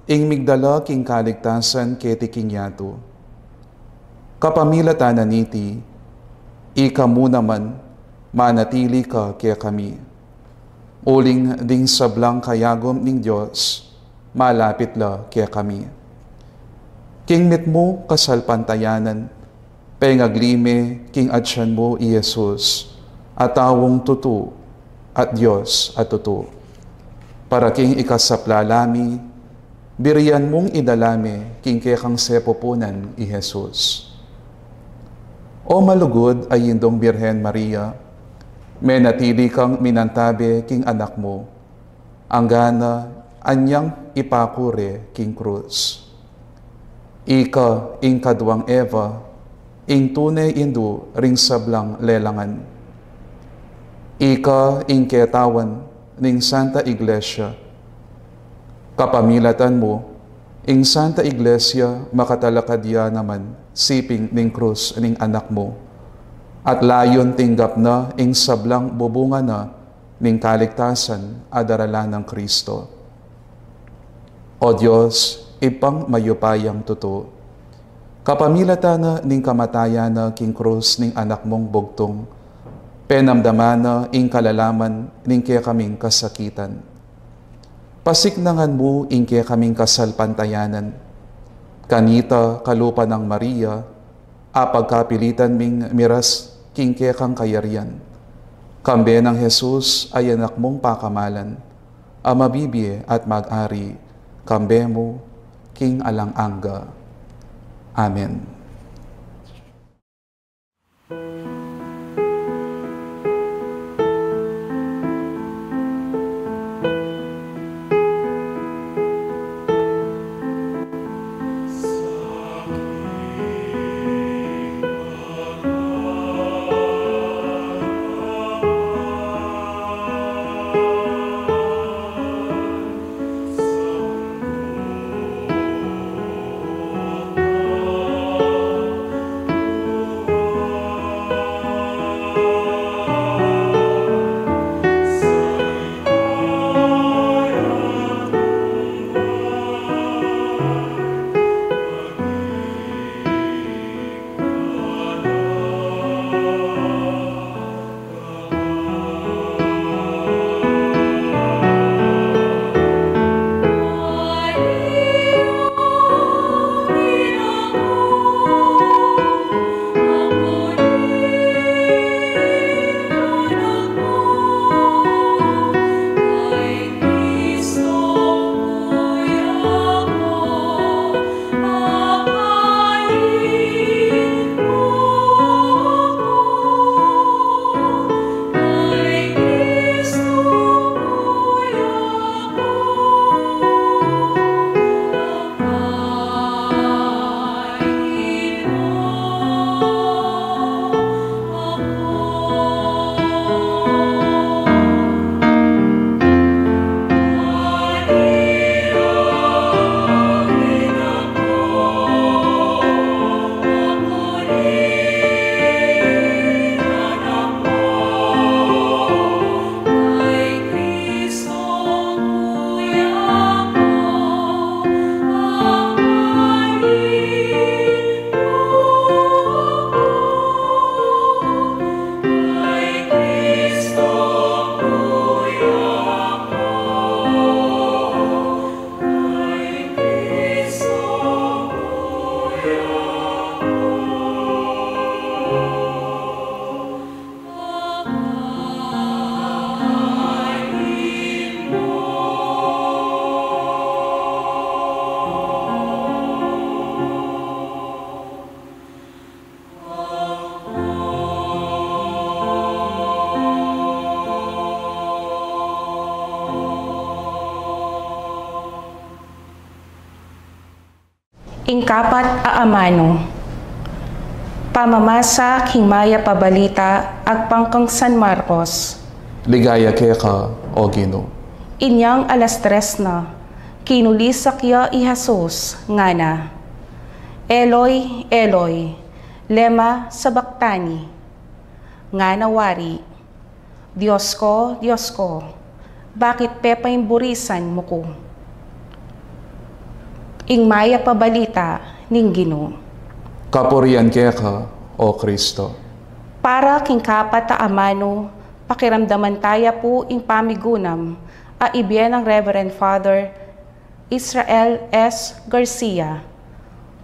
ing migdala king kaligtasan keti king yatu. Kapamilatan na niti, ika mu naman, manatili ka kekami. Uling ding sablang kayagum ning Dios, malapit la kekami. King mitmung kasalpantayanan, Pengagli me king atyan mu i Jesus, a taung tutu at Dios a tutu. Para king ikasaplala mi, birian mung idala me king kekang sepupunan i Jesus. O malugud a Indung Birhen Maria, menatili kang minantabe king anak mu, anggana anyang ipakure king krus. Ika ing kaduang Eva, ing tune indu ring sablang lelangan. Ika ing ketawan ning Santa Iglesia. Kapamilatan mu, ing Santa Iglesia makatalakad ya naman siping ning krus ning anak mu. At layun tinggap na ing sablang bubunga na ning kaligtasan a daralan nang Kristo. O Dios, Ibpang mayupayang tutu, kapamilatan na ning kamatayan na king krus ning anak mung bugtung, penamdaman na ing kalalaman ning kekaming kasakitan. Pasiknangan mu ing kekaming kasalpantayanan. Kanita kalupa nang Maria, a pagkapilitan ming miras king kekang kayarian. Kambe nang Jesus a Anak mung pakamalan, a mabibie at mag-ari kambe mu king alang angga. Amen. Ing kapat a amanu. Pamamasa king Mayap a Balita agpang kang San Marcos. Ligaya keka, O Ginu. Inyang alas tres na, kinulisak ya i Jesus, ngana, "Eloi, Eloi, lema sabachthani?" Ngana wari, "Dios ko, Dios ko, bakit pepaimburisan mu ku?" Ing Mayap a Balita ning Ginu. Kapurian keka, O Kristo. Para king kapat a amanu, pakiramdaman taya pu ing pamigunam a ibie nang Reverend Father Israel S. Garcia,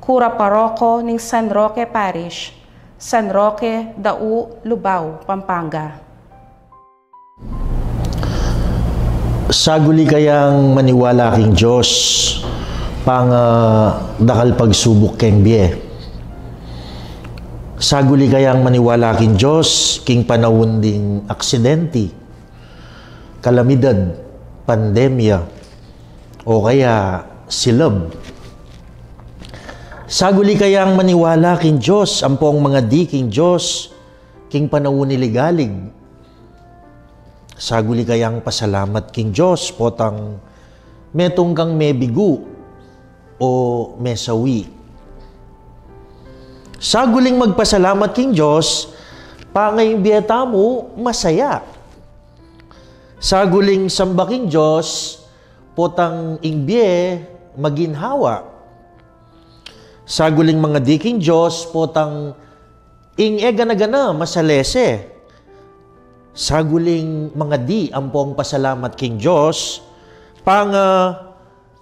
kura paroko ning San Roque Parish, San Roque, Dau, Lubao, Pampanga. Saguli kayang maniwala king Dios, panga dakal pagsubuk keng bie. Saguli kayang maniwala king Dios, king panaun ding aksidenti, kalamidad, pandemya, o kaya silab. Saguli kayang maniwala king Dios, ampong mangadi king Dios, king panaun ning ligalig. Saguli kayang pasalamat king Dios, potang metung kang mebigu o mesawi. Saguling magpasalamat king Dios, panga ing bie tamu masaya. Saguling samba king Dios, potang ing bie maginhawa. Saguling mangadi king Dios, potang ing e gana-gana masalese. Saguling mangadi ampong pasalamat king Dios, panga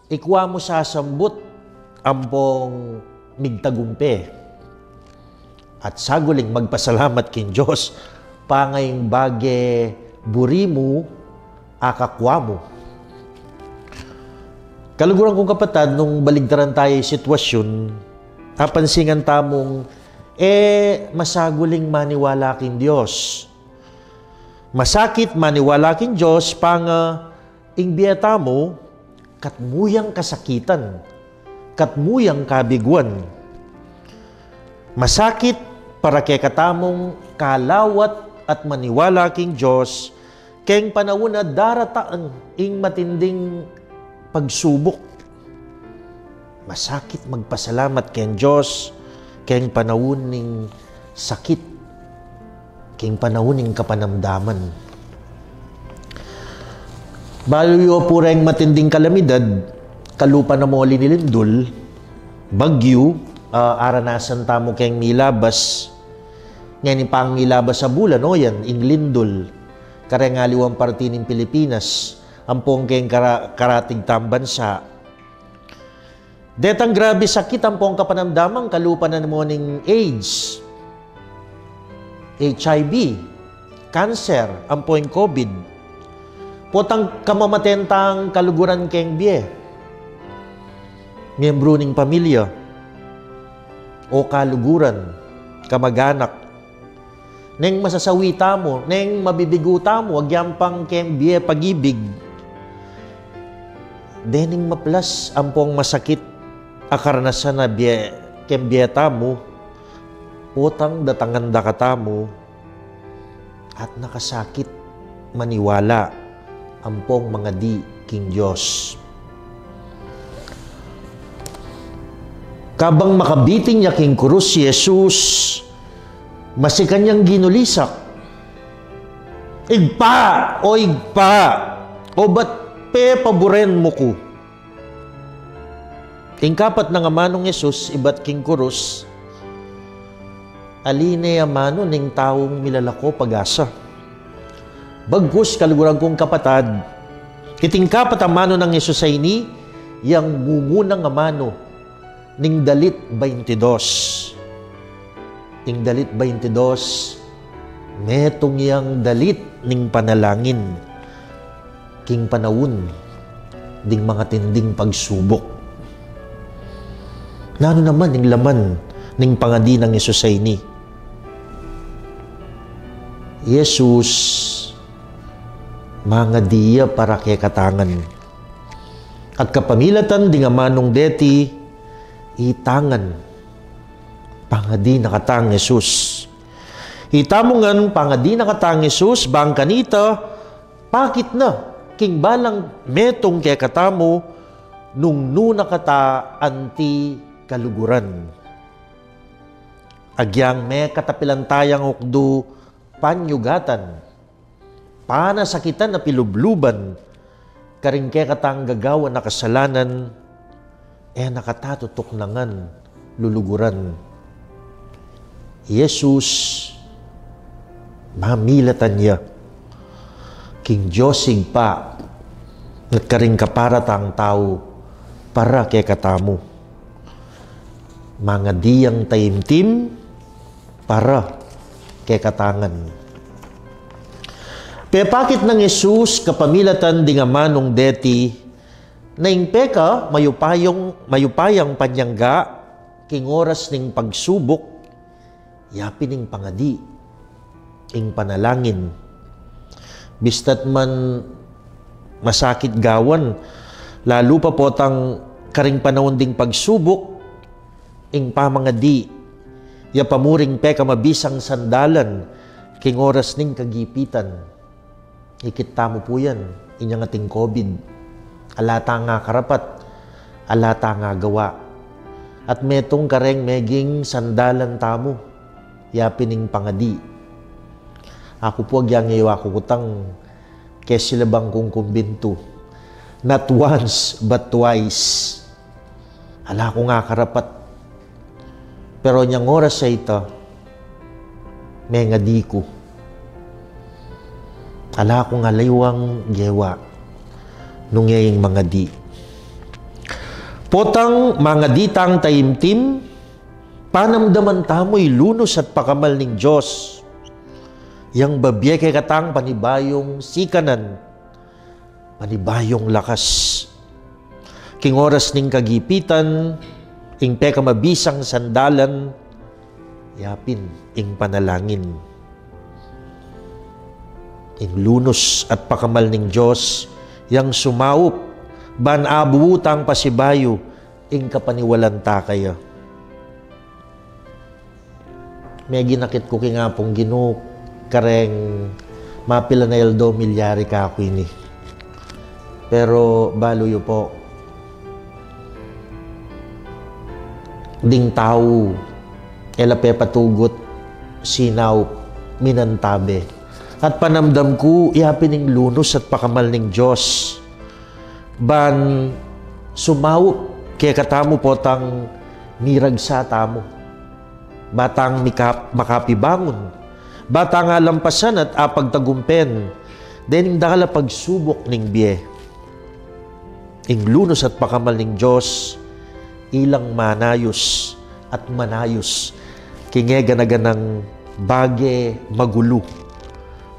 ikua mu sasambut ampong migtagumpe. At saguling magpasalamat king Dios, panga ing bage buri mu, akakua mu. Kaluguran kung kapatad, nung baligtaran taya ing sitwasyun, apansingan tamung e masaguling maniwala king Dios. Masakit maniwala king Dios, panga ing bie tamu, katmu yang kasakitan, katmu yang kabiguan. Masakit para kekatamung kalawat at maniwala king Dios, keng panaun a darataang ing matinding pagsubuk. Masakit magpasalamat keng Dios, keng panaun ning sakit, keng panaun ning kapanamdaman. Bayu yu pu reng matinding kalamidad, kalupa na moli ning lindul, bagyu, ah, aranasan tamu keng milabas, ngeni pang milabas a bulan, o yan, ing lindul, kareng aliwang parti ning Pilipinas, ampong keng kara-, karatig tang bansa. Detang grabe sakit ampong kapanamdaman, kalupa na mu ning AIDS, HIV, cancer, ampong COVID. Potang kamamaten tang kaluguran keng bie. Miembru ning pamilya o kaluguran, kamaganak. Neng masasawi tamu, neng mabibigu tamu, agyang pang keng bie pag-ibig. Dening maplas ampong masakit a karanasan a bie, keng bie tamu, potang datangan da katamu, at nakasakit maniwala ampong mangadi king Dios. Kabang makabitin ya king kurus si Jesus, masikan yang ginulisak, "Ibpa, o Ibpa, obat pepaburen mu ku?" Ing kapat nang amanu nang Jesus ibat king kurus, ali ne amanu ning taung milalako pag-asa. Bagkus, kaluguran kung kapatad, iting kapat amanu nang Jesus a ini, yang mumunang amanu ning dalit baintidos. Ing dalit baintidos, metung yang dalit ning panalangin king panaun ding mangatinding pagsubuk. Nanu naman ing laman ning pangadi nang Jesus a ini? Jesus, mangadi ya para kekatang ngan. At kapamilatan ding amanung deti, itang ngan pangadi na katang Jesus. Itamu ngan pangadi na katang Jesus, bang kanita, pakit na king balang metung kekatamu nung nu na kata anti kaluguran. Agyang mekatapilan tayang ukdu panyugatan, panasakitan a pilubluban, karing kekatang gagawan a kasalanan, e na kata tutuknangan, luluguran. Jesus, mamilatan ya king Dios Ibpa, at karing kapara tang tau para kekatamu. Mangadi yang taimtim, para kekatangan. Pepakit nang Jesus kapamilatan ding amanung deti, na ing peka mayupayang, mayupayang panyangga king oras ning pagsubuk, yapin ing pangadi, ing panalangin. Bista't man masakit gawan, lalu pa potang karing panaun ding pagsubuk, ing pamangadi, ya pa muring peka mabisang sandalan king oras ning kagipitan. Ikit tamu pu yan, inyang ating COVID. Ala tang akarapat, ala tang agawa. At metung kareng meging sandalan tamu, yapin ing pangadi. Aku pu agyang e wa ku kutang kesilabang kung kumbintu. Not once, but twice. Ala kung akarapat. Pero inyang oras a ita, mengadi ku. Ala kung aliwang gewa nung e ing mangadi. Potang mangadi tang taimtim, panamdaman tamu ing lunus at pakamal ning Dios, yang babie kekatang panibayung sikanan, panibayung lakas. King oras ning kagipitan, ing pekamabisang sandalan, yapin ing panalangin. Ing lunus at pakamal ning Dios, yang sumaup, ban abutan pasibayu, ing kapaniwalan ta kaya. Meginakit ku king Apung Ginu, kareng mapilan a aldo milyari kaku ini. Pero balu yu pu, ding tau, e la pepatugut, sinaup, minantabe. At panamdam ku, yapin ing lunus at pakamal ning Dios. Ban sumaup kekatamu potang miragsa tamu. Ba tang mikap-, makapibangun. Ba tang alampasan at apagtagumpen dening dakal a pagsubuk ning bie. Ing lunus at pakamal ning Dios, ilang manayus at manayus king e gana-ganang bage magulu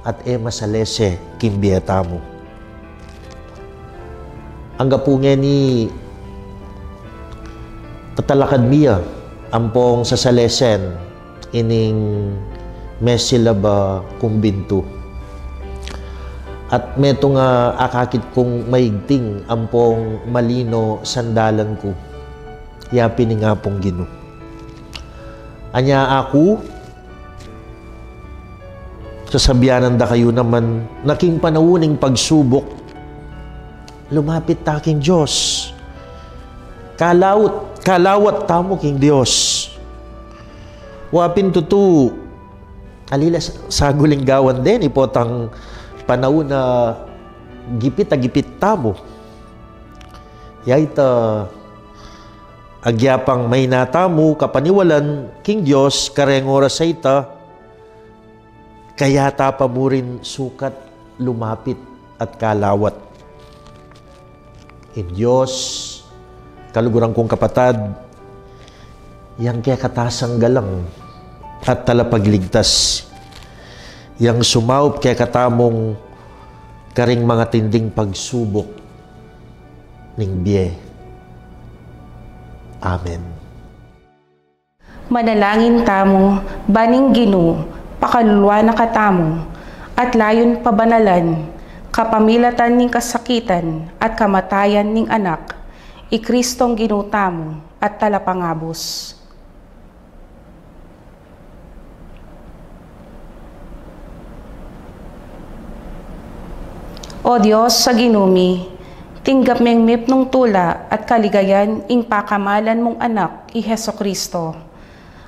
at e masalese king bie tamu. Angga pu ngeni tatalakad mi ya ampong sasalesen ining mesilab a kumbintu. At metung a akakit kung maigting ampong malino sandalan ku, yapin ing Apung Ginu. Anya aku, sasabianan da kayu naman, na king panaun ning pagsubuk, lumapit ta king Dios. Kalawat, kalawat tamu king Dios. Wa pin tutu, ali la sa-, sagul ing gawan deni potang panaun a gipit a gipit tamu. Ya ita, agyapang maina tamu kapaniwalan king Dios kareng oras a ita, kaya ta pa murin sukat lumapit at kalawat. Ing Dios, kaluguran kung kapatad, yang kekata sanggalang at talapagligtas, yang sumaup kekatamung karing mangatinding pagsubuk ning bie. Amen. Manalangin tamu, ban ing Ginu pakaluluan na katamu, at layun pabanalan, kapamilatan ning kasakitan at kamatayan ning Anak, i Kristong Ginu tamu at Talapangabus. O Dios a Ginu mi, tinggap meng mipnung tula at kaligayan ing pakamalan mung Anak, i Jesucristo.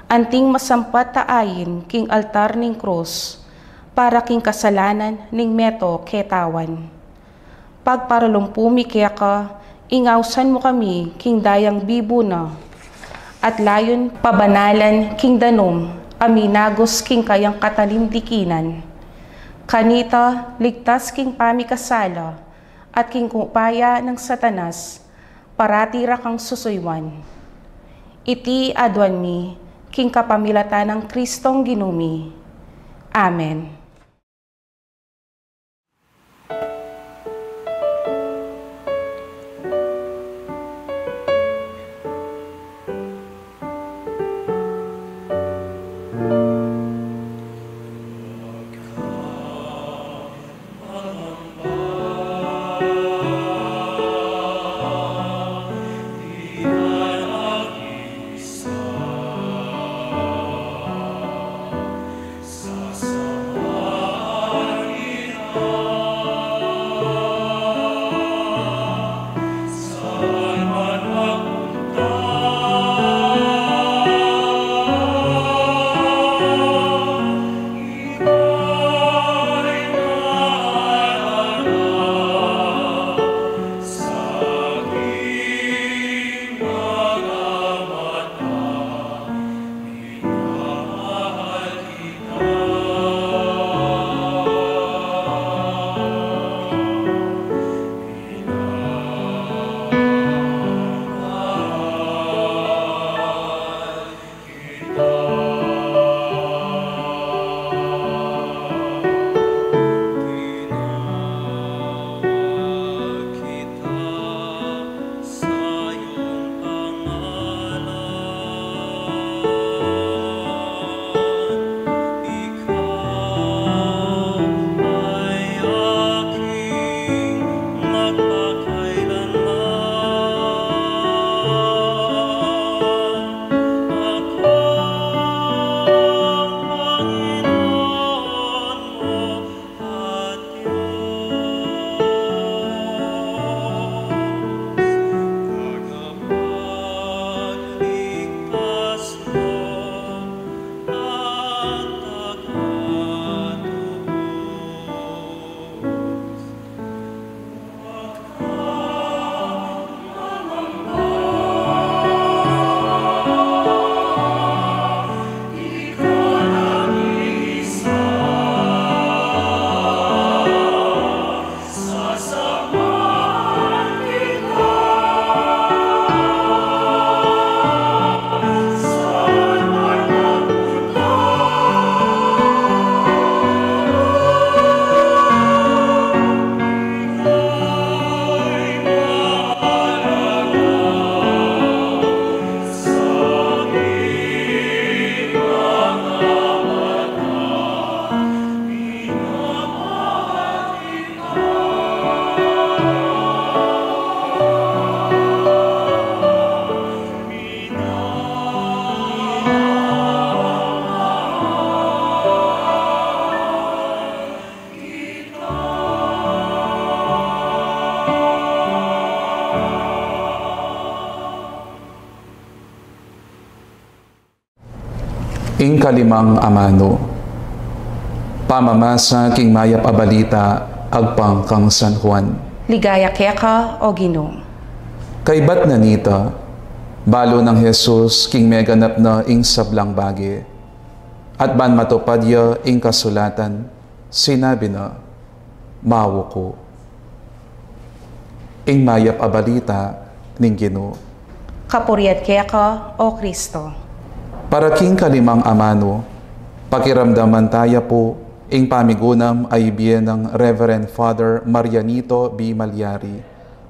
Anting masampat a ain king altar ning krus, para king kasalanan ning meto ketawan. Pagparalumpu mi keka, ing ausan mu kami king dayang bibu na, at layun pabanalan king danum a minagus king kayang katalindikinan. Kanita, ligtas king pamikasala, at king upaya nang Satanas, parati ra kang susuyuan. Iti aduan mi, King kapamilatan nang Kristong Ginu mi. Amen. Ing kalimang amanu. Pamamasa king mayap a balita agpang kang San Juan. Ligaya keka, O Ginu. Kaybat na nita, balu nang Jesus king meganap na ing sablang bage, at ban matupad ya ing kasulatan, sinabi na, "Mawo ku." Ing mayap a balita ning Ginu. Kapurian keka, O Kristo. Para king kalimang amanu, pakiramdaman taya pu ing pamigunam a ibie nang Reverend Father Marianito B. Malyari,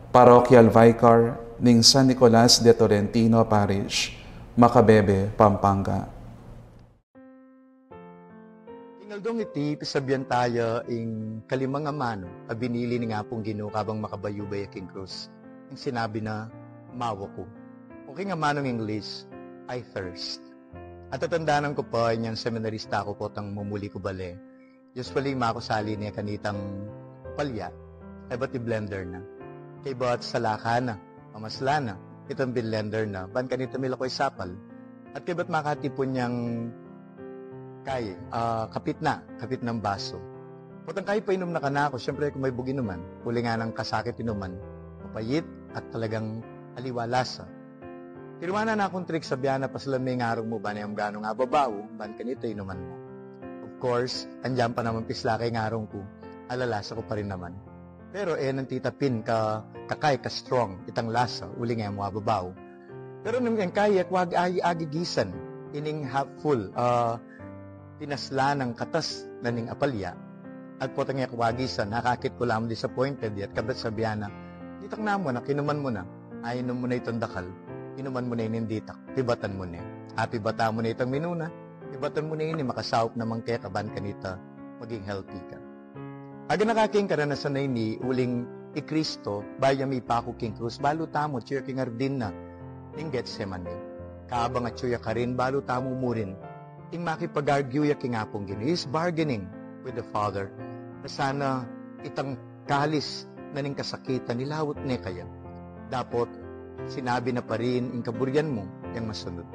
Parochial Vicar ning San Nicolas de Tolentino Parish, Macabebe, Pampanga. King aldong iti, pisabian taya ing kalimang amanu a binili ning Apung Ginu kabang makabayubay ya king krus. Ing sinabi na, "Mawo ku." O king amanung English, "I thirst." At tatandanan ku pa, inyang seminarista ku potang mumuli ku bale, usually makusali ne kanitang palya, kaybat i-blender na. Kaybat salaka na, mamasla na, itang binlender na, ban kanita milako ing sapal. At kaybat makatipun yang kayi, ah, kapit na, kapit nang baso. Potang kayi painum na kanaku, siyempre ku maybug inuman, uling nganang kasakit inuman, mapait at talagang aliwa lasa. Tinuan na kung trik, sabian na, "Paslan me ing arung mu, ban e mu ganung ababaw, ban kanita inuman mu." Of course, andyan pa naman pisla kay ing arung ku, alalasa ku pa rin naman. Pero e nang titapin ka, kakay ka strong itang lasa, uling e mu ababaw. Pero nung ing kayi, e ku ag-, ag-, agigisan. ining half full, ah, pinasla nang katas na ning apalya. Agpota nge ku agisan, nakakit ku lamang disappointed ya, at kabet sabian na, "Ditak namu na, inuman mu na, ainum mu na itang dakal, inuman mu na ining ditak, pibatan mu ne. Apibatan mu na itang minuna, pibatan mu ne ini, makasaup naman keka ban kanita maging healthy ka." Aganaka king karanasan a ini, uling i Kristo, bayu ya mipaku king krus, balu tamu, atyu ya king ardin na ning Getsemani. Kabang atyu ya karin, balu tamu murin ing makipag-argue ya king Apung Ginu. He's bargaining with the Father na sana itang kalis na ning kasakitan, ilaut ne kaya. Dapot sinabi na pa rin, "Ing kaburian mu yang masunut."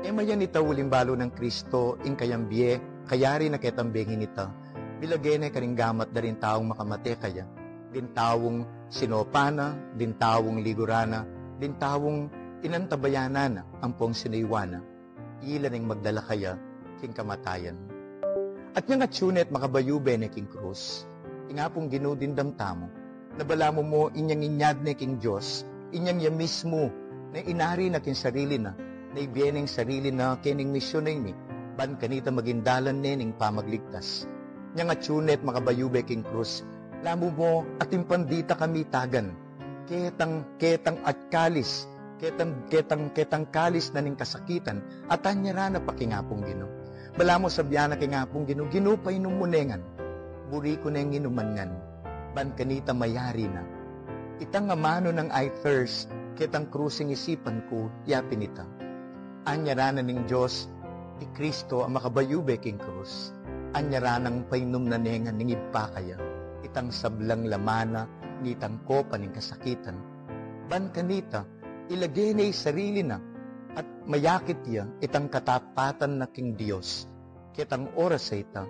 E mayan ita uling balu nang Kristo ing kayang bie, kayari na ketang bie ngeni ita. Bilage ne karing gamat da ring taung makamate kaya, ding taung sinopan na, ding taung liguran na, ding taung inantabayanan na ampong sinuyuan na. Ila neng magdala kaya king kamatayan. At inyang atyu ne at makabayube ne king krus, ing Apung Ginu dimdam tamu na balamu mo inyang inyad ne king Dios, inyang ya mismu na inari na king sarili na, na ibie ne ing sarili na kening misyun a ini, ban kanita maging dalan ne ning pamagligtas. Inyang atyu ne at makabayube king krus, lamu mo atin pang dita kami tagan ketang, ketang at kalis, ketang, ketang, ketang kalis na ning kasakitan, at anyaran na pa king Apung Ginu. Balamu sabian na king Apung Ginu, "Ginu, painum mu ne ngan, buri ku neng inuman ngan, ban kanita mayari na itang amanu nang I thirst ketang krus ing isipan ku, yapin ita." Anyaran na ning Dios i Kristo a makabayube king krus. Anyaran nang painum na ne ngan ning Ibpa kaya itang sablang laman na nitang kopa ning kasakitan, ban kanita ilage ne ing sarili na at mayakit ya itang katapatan na king Dios ketang oras a ita,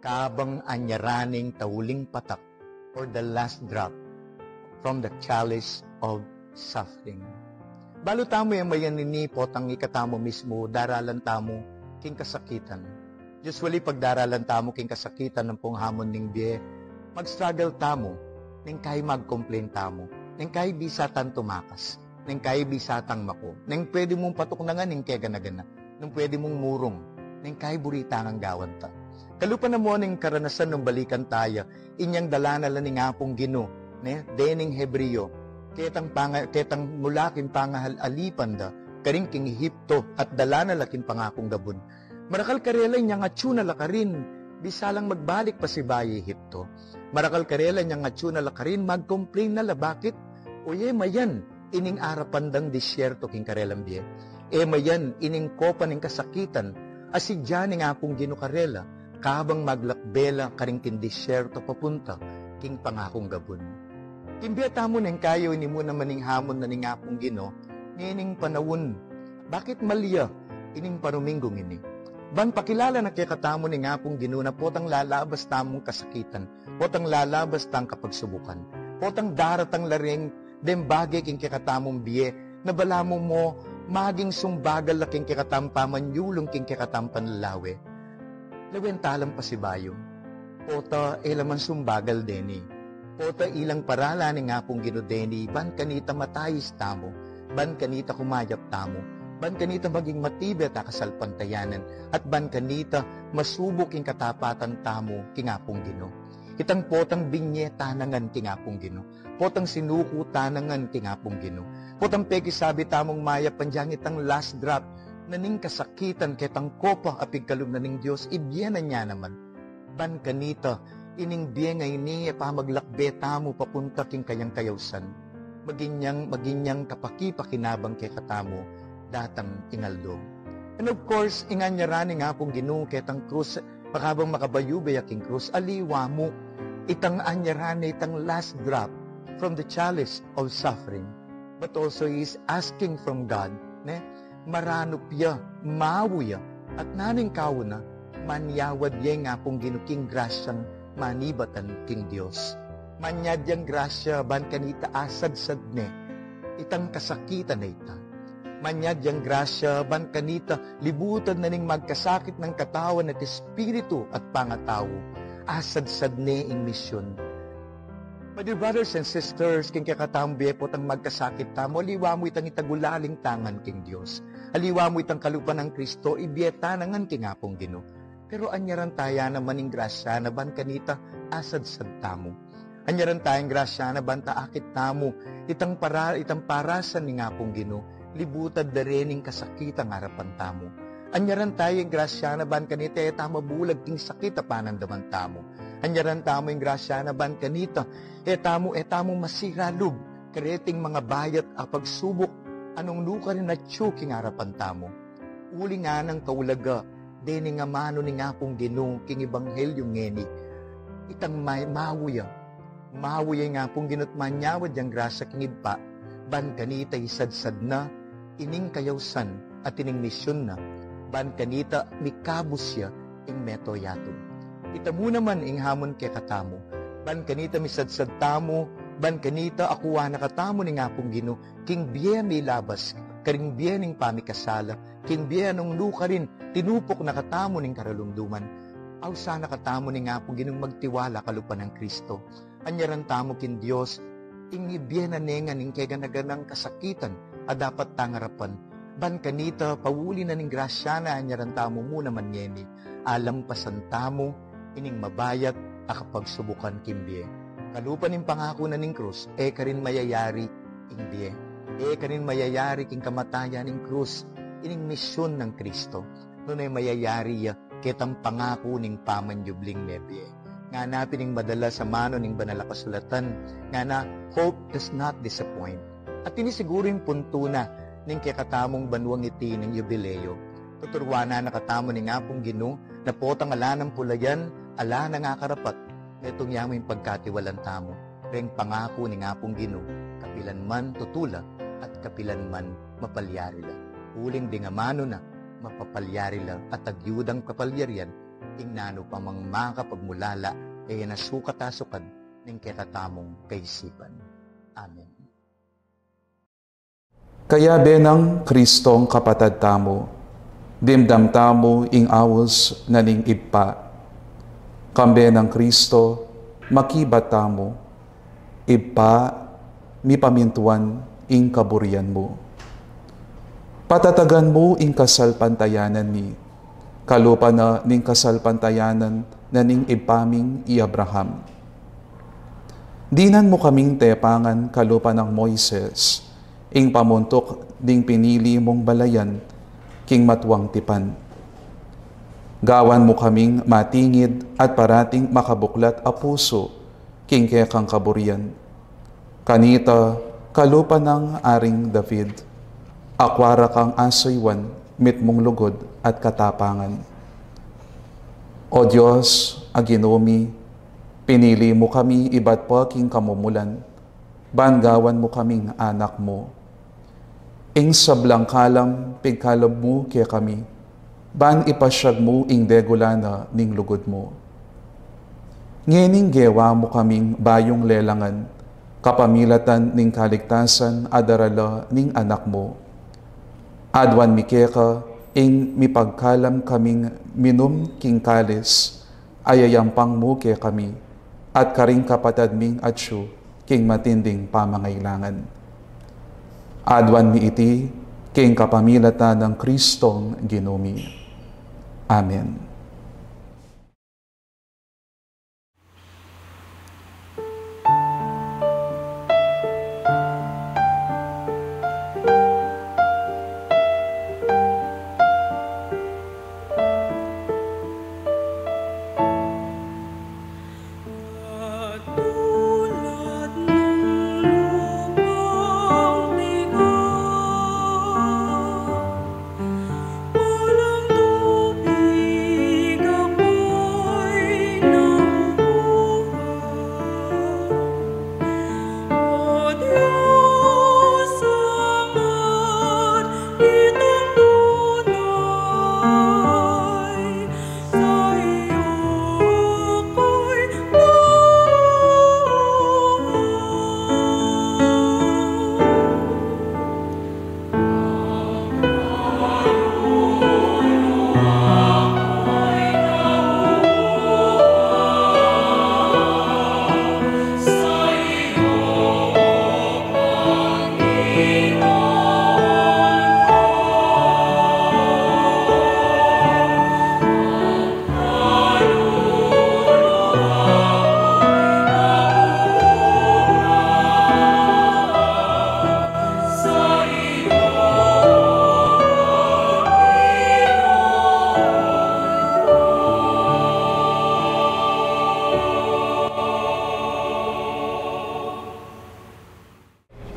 kabang anyaran ne ing tauling patak or the last drop from the chalice of suffering. Balu tamu e mayan ini, potang ikatamu mismu daralan tamu king kasakitan. Usually, pagdaralan tamu king kasakitan ampong hamon ning bie, mag-struggle tamu, neng kai mag-complain tamu, neng kai bisa tang tumakas, neng kai bisa tang maku, neng pwede mung patuknangan ing kegana-gana, neng pwede mung murung, neng kai buri tang gawan ta. Kalupa na mo ning karanasan nung balikan ta ya, inyang dala na la ning Apung Ginu, ne, dening Hebreo, ketang panga-, ketang mula king pangahal-alipan da karin king Ehipto at dala na la king pangakung gabun. Marakal karela inyang atyu na la karin, bisa lang magbalik pasibayu Ehipto. Marakal karela inyang atyu na la karin, mag-complain na la. Bakit? O e mayan ining arapan dang disyerto king karelang bie. E mayan ining kopa ning kasakitan a sidya ning Apung Ginu karela, kabang maglakbe la karin king disyerto papunta king pangakung gabun. King bie tamu neng kai o ini mu naman ing hamon na ning Apung Ginu ngening panaun. Bakit malya ining paruminggung ini? Ban pakilala na kekatamu ning Apung Ginu na potang lalabas tamung kasakitan, potang lalabas tang kapagsubukan, potang daratang la ring deng bage king kekatamung bie, na balamu mo maging sumbagal la king kekatang pamanyulung, king kekatang panlalawe. Lawen ta lang pasibayu. Pota e la man sumbagal deni. Pota ilang paralan ning Apung Ginu deni, ban kanita matayis tamu, ban kanita kumayap tamu, ban kanita maging matibe at akasalpantayanan, at ban kanita masubuk ing katapatan tamu king Apung Ginu. Itang potang binye ta na ngan king Apung Ginu. Potang sinuku ta na ngan king Apung Ginu. Potang pekisabi tamung mayap, inyang itang last drop na ning kasakitan ketang kopa a pigkalub na ning Dios, ibie na ne naman. Ban kanita, ining bie ngeni e pamaglakbe tamu papunta king kayang kayausan. Maging yang, maging yang kapakipakinabang kekatamu datang ing aldo. And of course, ing anyaran ning Apung Ginu ketang krus, pakabang makabayube ya king krus, aliwa mu, itang anyaran na itang last drop from the chalice of suffering. But also he is asking from God, ne? Maranup ya, mau ya, at nanu ing kauna, manyawad ya ing Apung Ginu king grasyang manibatan king Dios. Manyad yang grasya ban kanita asadsad ne itang kasakitan a ita. Manyad yang grasya ban kanita libutan na ning magkasakit nang katawan at espiritu at pangatau. Asadsad ne ing misyon. Dear brothers and sisters, king kekatamung bie potang magkasakit tamu, aliwa mu itang itagulaling tangan king Dios. Aliwa mu itang kalupa nang Kristo, ibie ta na ngan king Apung Ginu. Pero anyaran taya naman ing grasya na ban kanita asadsad tamu. Anyaran taya ing grasya na ban ta akit tamu itang para-, itang parasan ning Apung Ginu, libutad da ring kasakitan arapan tamu. Anyaran taya ing grasya na ban kanita e ta mabulag king sakit a panandaman tamu. Anyaran tamu ing grasya na ban kanita e tamu, e tamu masira lub kareting mangabayat a pagsubuk a nung nukarin atyu king arapan tamu. Uling nganang kaulaga dening amanu ning Apung Ginu king ebanghelyu ngeni, itang may-, mawi ya. Mawi ya ing Apung Ginu't manyawad yang grasya king Ibpa, ban kanita isadsad na ining kayausan at ining misyun na, ban kanita mikabus ya ing mabilug a yatu. Ita mu naman ing hamon kekatamu, ban kanita misadsad tamu, ban kanita akuan na katamu ning Apung Ginu, king bie a milabas karing bie ning pamikasala, king bie a nung nukarin tinupuk na katamu ning karalumduman. Ausan na katamu ning Apung Ginung magtiwala kalupa nang Kristo. Anyaran tamu king Dios ing ibie na ne ngan ing keganaganang kasakitan a dapat tang arapan. Ban kanita pauli na ning grasya na anyaran tamu mu naman ngeni, alampasan tamu ining mabayat a kapagsubukan king bie. Kalupa ning pangaku na ning krus, e karin mayayari ing bie. E karin mayayari king kamatayan ning krus ining misyun nang Kristo. Nune mayayari ya ketang pangaku ning pamanyubling mebie. Ngana pin ing madalas a amanu ning Banal a Kasulatan, ngana, "Hope does not disappoint." At ini siguru ing puntu na ning kekatamung banuang iti ning Yubileo. Tuturuan na katamu ning Apung Ginu na potang ala nang pulayan, ala nang akarapat, metung ya mu ing pagkatiwalan tamu reng pangaku ning Apung Ginu, kapilan man tutula at kapilan man mapalyari la. Uling ding amanu na, mapapalyari la at agyudang kapalyarian ing nanu pa mang makapagmulala, e ya na sukat a sukad ning kekatamung kaisipan. Amen. Kayabe nang Kristong kapatad tamu, dimdam tamu ing aus na ning Ibpa. Kambe nang Kristo, makibat tamu. Ibpa, mipamintuan ing kaburian mu. Patatagan mu ing kasalpantayanan mi, kalupa na ning kasalpantayanan na ning ibpa ming i Abraham. Dinan mu kaming tepangan kalupa nang Moises, ing pamuntuk ding pinili mung balayan king matuang tipan. Gawan mu kaming matingid at parating makabuklat a pusu king kekang kaburian. Kanita, kalupa nang Aring David, akua ra kang asuyuan, mitmung lugud at katapangan. O Dios, a Ginu mi, pinili mu kami ibat pa king kamumulan, ban gawan mu kaming anak mu. Ing sablang kalam pigkalub mu kekami, ban ipasyag mu ing degula na ning lugud mu. Ngening gewa mu kaming bayung lelangan, kapamilatan ning kaligtasan a dara la ning Anak mu. Aduan mi keka ing mipagkalam kaming minum king kalis a yayampang mu kekami, at karing kapatad ming atyu king matinding pamangailangan. Aduan mi iti king kapamilatan nang Kristong Ginu mi. Amen.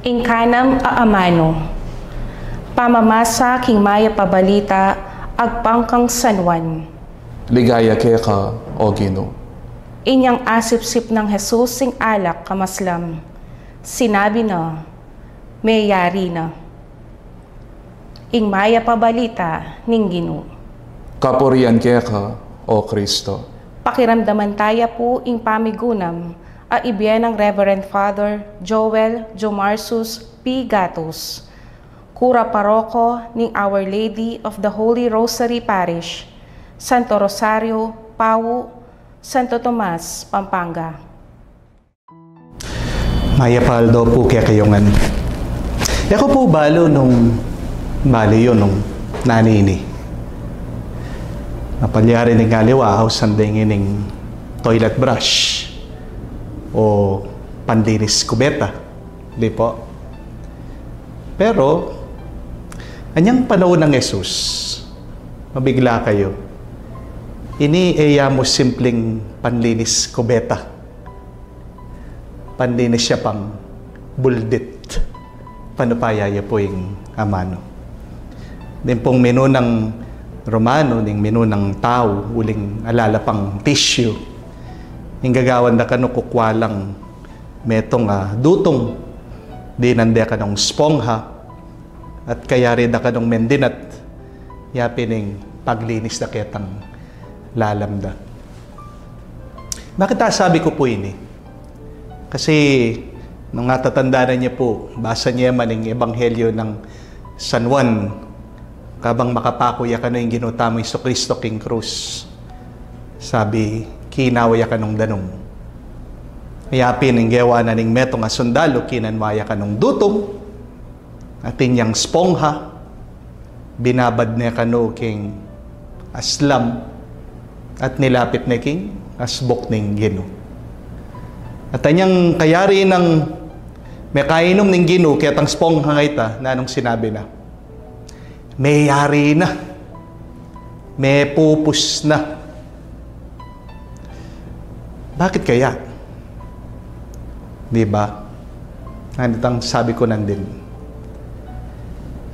Ing kanam a amanu. Pamamasa king Mayap a Balita agpang kang San Juan. Ligaya keka, O Ginu. Inyang asipsip nang Jesus ing alak a maslam, sinabi na, "Meyari na." Ing Mayap a Balita ning Ginu. Kapurian keka, O Kristo. Pakiramdaman taya pu ing pamigunam a ibie nang Reverend Father Joel Jomarsus P. Gatus, kura paroko ning Our Lady of the Holy Rosary Parish, Santo Rosario, Pau, Santo Tomas, Pampanga. Mayap a aldo pu kekayu ngan. E ku pu balu nung bale yu nung nanini. Mapalyari ning aliwa, ausan de ngening toilet brush o panlinis kubeta, di po? Pero, anyang panaun nang Jesus, mabigla kayu. Ini e ya mu simpleng panlinis kubeta. Panlinis ya pang buldit. Panupaya ya pu ing amanu. Ding pung minunang Romanu, ding minunang tau, uling ala la pang tissue, ing gagawan da kanu, kukua lang metung a dutung, dinan de kanung spongha, at kayari da kanung mendinat, ya pin ing paglinis da ketang lalam da. Bakit asabi ku pu ini? Kasi nung atatandanan ye pu, basa ye man ing Ebanghelyo nang San Juan, kabang makapaku ya kanu ing Ginu tamung Jesucristo king krus, sabi, kinawa ya kanung danum. Kaya pin ing gewa na ning metung a sundalu, kinanwa ya kanung dutung, atin yang spongha, binabad ne kanu king aslam, at nilapit ne king asbuk ning Ginu. At anyang kayari nang mekainum ning Ginu ketang spongha a ita, nanung sinabi na? Meyari na. Mepupus na. Bakit kaya? Di ba? Ano itang sabi ku nandin?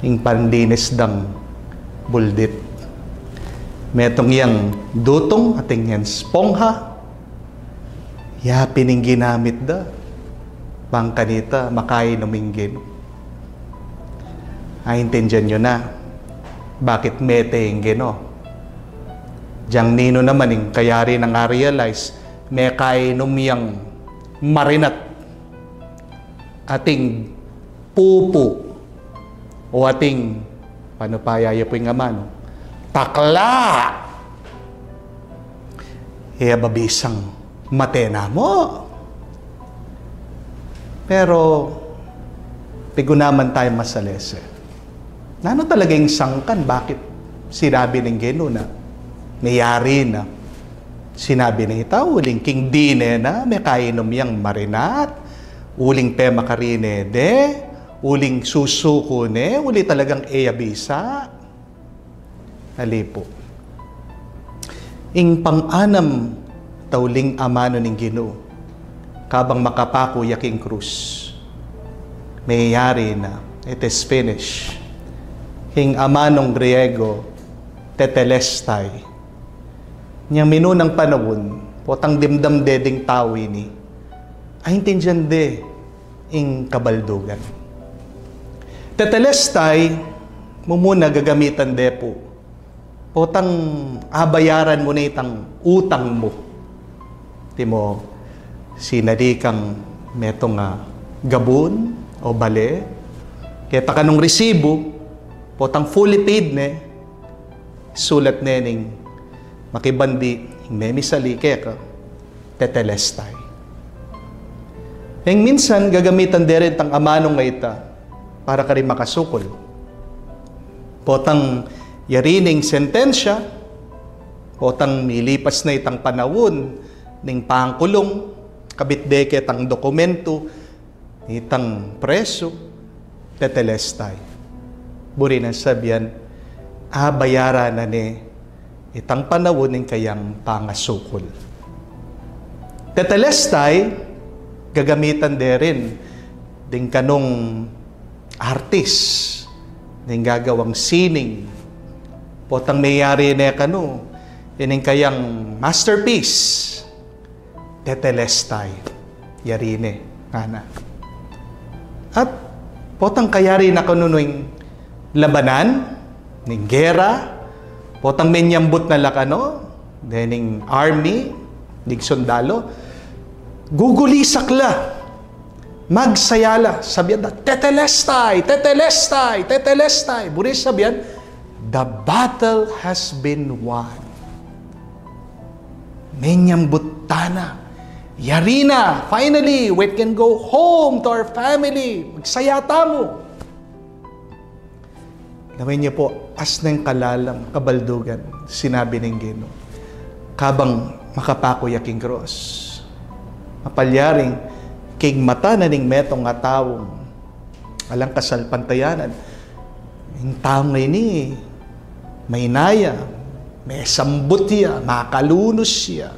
Ing panlinis dang buldit. Metung yang dutung, atin yang spongha, ya pin ing ginamit da bang kanita makainum ing Ginu. Aintindian yu na bakit mete ing Ginu. Diang ninu naman ing kayari nang a-realize, mekainum yang marinat ating pupu o ating, panupaya ya pu ing amanu, takla. E ya babisang mate na mu. Pero, pigunaman taya masalese. Nanu talaga ing sangkan? Bakit sinabi ning Ginu na meyari na? Sinabi na ita uling king dine na mekainum yang marinat, uling pemakarine de, uling susuku ne, uli talagang e ya bisa. Ali pu. Ing pang-anam tauling amanu ning Ginu, kabang makapaku ya king krus, meyari na, it is finished. King amanung Griego, tetelestai. Nyang minunang panaun, potang dimdam de ding tau ini, aintindian de ing kabaldugan. Tetelestai, mumuna gagamitan de pu potang abayaran mu ne itang utang mu. Timo, sinali kang metung a gabun o bale, keta kanung resibu, potang fully paid ne, sulat ne ning makibandi, ing memisali keka, tetelestai. Ing minsan gagamitan de rin itang amanung a ita para karing makasukul. Potang yari ning sentensya, potang milipas na itang panaun ning pangkulung, kabit de ketang dokumentu, itang presu, tetelestai. Buri nang sabian, abayaran na ne itang panaun ning kayang pangasukul. Tetelestai, gagamitan de rin Ding kanung artist, ding gagawang sining, potang meyari ne kanu ining kayang masterpiece, tetelestai. Yari ne, ngana. At potang kayari na kanu ning labanan, ning gera, potang menyambut na la kanu, dening army, ding sundalo, gugulisak la, magsaya la, sabian da, "Tetelestai, tetelestai, tetelestai." Buri sabian, "The battle has been won." Menyambut ta na. Yari na. Finally, we can go home to our family. Magsaya tamu. Lawen yu pu, asne kalalam, kabaldugan, sinabi ning Ginu. Kabang makapaku ya king krus, mapalyaring king mata na ning metung a taung alang kasalpantayanan, ing taung ini, maina ya, mesambut ya, makalunus ya.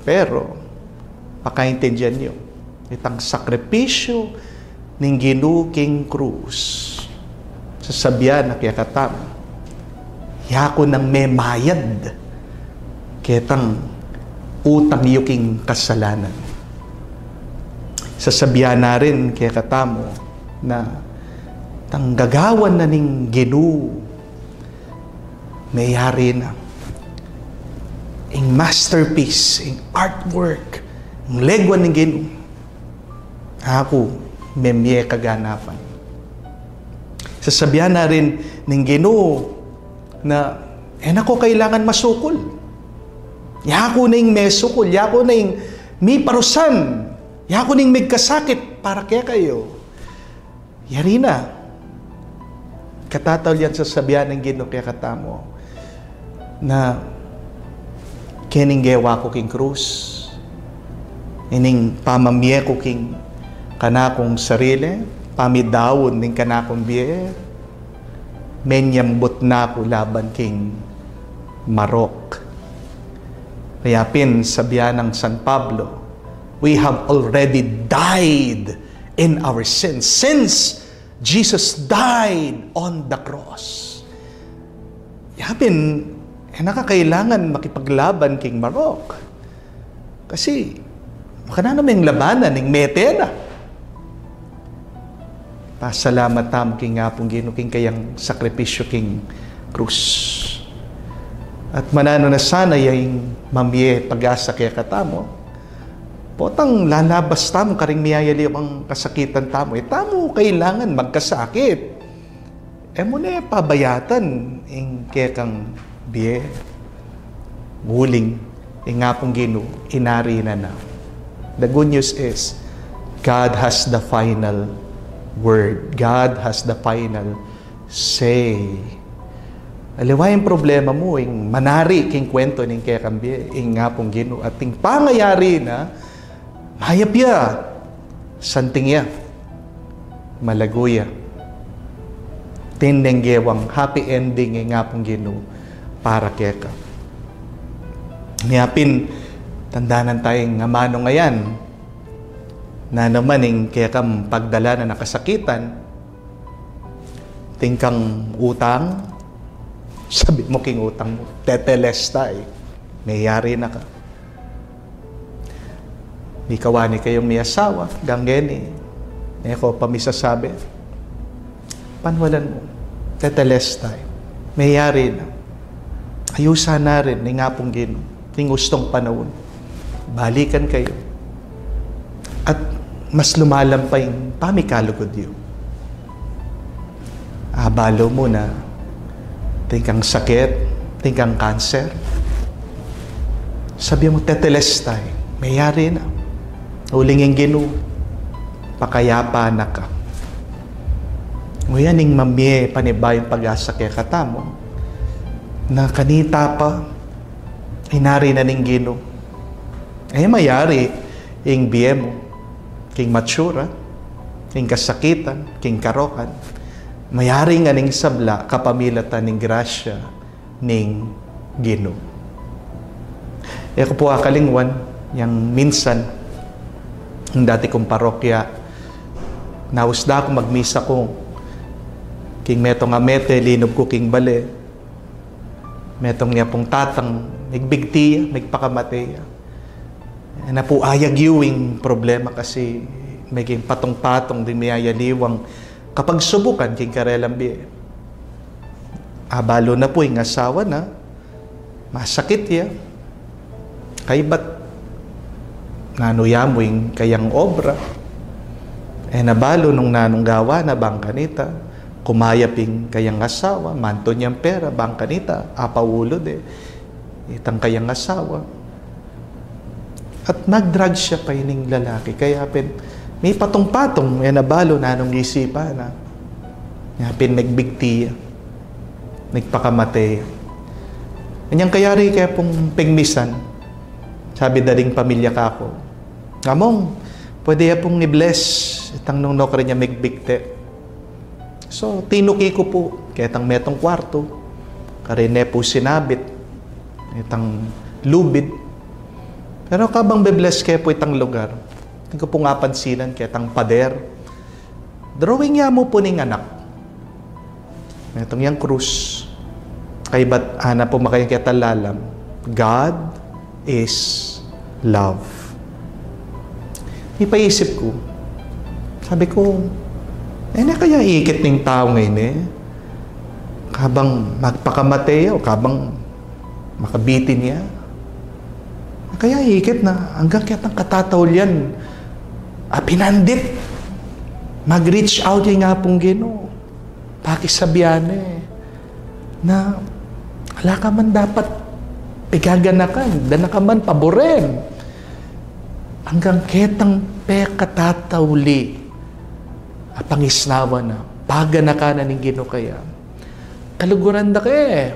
Pero, pakaintindian yu, itang sakripisyu ning Ginu king krus, sasabian na kekatamu, yaku nang memayad ketang utang yu king kasalanan. Sasabian na rin kekatamu na itang gagawan na ning Ginu, meyari na. Ing masterpiece, ing artwork, ing leguan ning Ginu, aku memie kaganapan. Sasabian na rin ning Ginu na, e na ko kailangan masukul. Yaku na ing mesukul, yaku na ing miparusan, yaku na ing migkasakit para kekayu. Yari na. Katataulian, sasabian ning Ginu kekatamu na kening gewa ku king krus, ining pamamie ku king kanakung sarili, pamidaun ning kanakung bie, menyambut na ku laban king marok. Kaya pin sabian nang San Pablo, "We have already died in our sins, since Jesus died on the cross." Ya pin, e na ka kailangan makipaglaban king marok. Kasi, makananu meng labanan ing mete na? Pasalamat tamu king Apung Ginu king kayang sakripisyu king krus. At mananu na sana ya ing mamie pag-asa kekatamu, potang lalabas tamu karing miyayaliwang kasakitan tamu. E tamu kailangan magkasakit. E mu ne pabayatan ing kekang bie. Uling ing Apung Ginu, inari na na. The good news is, God has the final word. God has the final say. Aliwa ing problema mu, ing manari king kwento ning kekang bie, ing Apung Ginu, at ing pangayari na, mayap ya, santing ya, malagu ya. Atin deng gewang happy ending ing Apung Ginu para keka. Nya pin, tandanan taya ing amanu ngayan, na naman ing kekang pagdalanan a kasakitan, atin kang utang, sabi mu king utang mu, "Tetelestai, meyari na ka." Mikawani kayung miasawa, gangeni, e ko pa misasabi, panwalan mu, "Tetelestai, meyari na. Ayusan na rin ning Apung Ginu king ustung panaun. Balikan kayu. At mas lumalam pa ing pamikalugud yu." Abalu mu na, atin kang sakit, atin kang kanser. Sabi mu, "Tetelestai, meyari na. Uling ing Ginu, pakayapan na ka." Nguyan ing mamie panibayung pag-asa kekatamu, na kanita pa, inari na ning Ginu. E mayari ing bie mu king matsura, king kasakitan, king karokan. Mayari ngan ing sabla kapamilatan ning grasya ning Ginu. E ku pu akalingwan, yang minsan, ing dati kung parokya, Naus da ku magmisa ku king metung a mete, linub ku king bale. Metung ya pung tatang, migbigti ya, migpakamate ya. E na pu ayag yu ing problema kasi meging patung-patung ding miyayaliwang kapagsubukan king karelang bie. Abalu na pu ing asawa na, masakit ya. Kaybat nanu ya mu ing kayang obra. E na balu nung nanung gawa na bang kanita, kumayap ing kayang asawa, mantun yang pera, bang kanita apaulu de itang kayang asawa. At nag-drugs ya pa ining lalaki, kaya pin mipatung-patung, e na balu nanung isipan na. Kaya pin migbigti ya, migpakamate ya. Anyang kayari kaya pung pigmisan, sabi da ring pamilya kaku, "Among, pwede ya pung i-bless itang nung nukarin ya migbigti." So, tinuki ku pu ketang metung kwartu, karin ne pu sinabit itang lubid. Pero kabang be-bless ke pu itang lugar, atin ku pung apansinan ketang pader, drawing ya mu pu ning anak. Metung yang krus. Kaybat ana pu makayang ketang lalam, "God is love." Mipaisip ku, sabi ku, "E na kaya ikit ning tau ngeni, kabang magpakamate ya o kabang makabitin ya? Kaya ikit na anggang ketang katataulian a pinandit, mag-reach out ya ing Apung Ginu, pakisabian ne na ala ka man dapat pigaganakan, dana ka man paburen. Anggang ketang pekatatauli a pangisnawan na, paganaka na ning Ginu kaya. Kaluguran da ke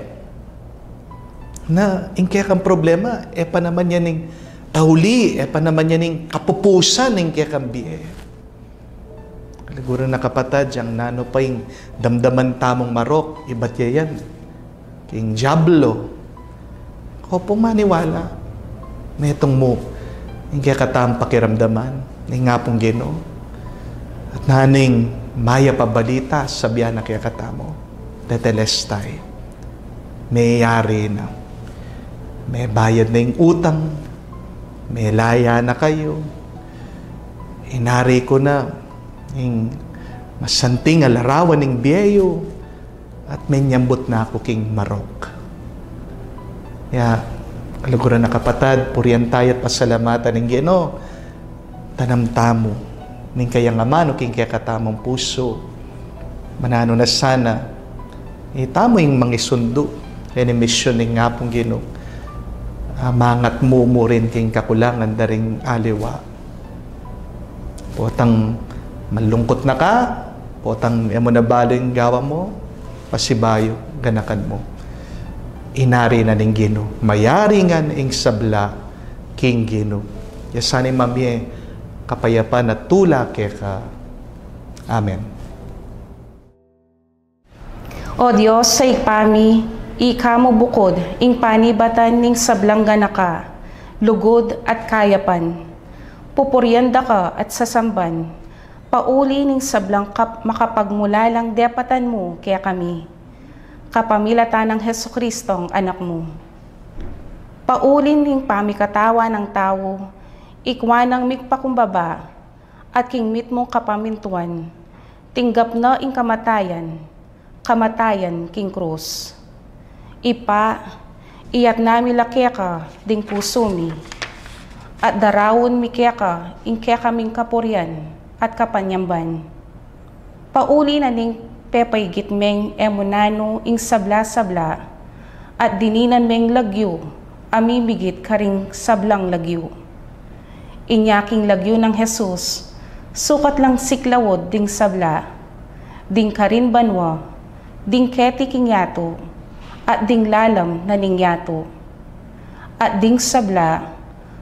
na ing kekang problema, e pa naman ya ning tauli, e pa naman ya ning kapupusan ning kekang bie." Kaluguran a kapatad, yang nanu pa ing damdaman tamung marok, ibat ya yan king diablo. Ko pung maniwala, metung mu ing kekatamung pakiramdaman ning Apung Ginu. At nanu ing mayap a balita sasabian na kekatamu, tetelestai. Meyari na. Mebayad na ing utang. Melaya na kayu. Inari ku na ing masanting a larawan ning bie yu. At menyambut na ku king marok. Ya, kaluguran a kapatad, purian tayu at pasalamatan ing Ginu. Tanam tamu ning kayang amanu king kekatamung pusu. Mananu na sana itamu ing mangisundu keni misyun ning Apung Ginu, a mangat mu mu rin king kakulangan da ring aliwa. Potang malungkut na ka, potang e mu na balu ing gawa mu, pasibayu, ganakan mu. Inari na ning Ginu, mayari ngan ing sabla king Ginu. Ya sana ing mamie kapayapan a tula keka. Amen. O Dios a Ibpa mi, ika mu bukud ing panibatan ning sablang ganaka, lugud at kayapan. Pupurian da ka at sasamban, pauli ning sablang kap-, makapagmulalang depatan mu kekami, kapamilatan nang Jesucristong Anak mu. Pauli ning pamikatawan nang tau, ikwa nang migpakumbaba, at king mitmung kapamintuan, tinggap na ing kamatayan, kamatayan king krus. Ibpa, iyatna mi la keka ding pusu mi, at daraun mi keka ing kekaming kapurian at kapanyamban. Pauli na ning pepaigit meng e mu nanu ing sabla-sabla, at dininan meng lagyu a mimigit karing sablang lagyu. Inya king lagyu nang Jesus, sukat lang siklaud ding sabla, ding karin banua, ding keti king yatu, at ding lalam na ning yatu. At ding sabla,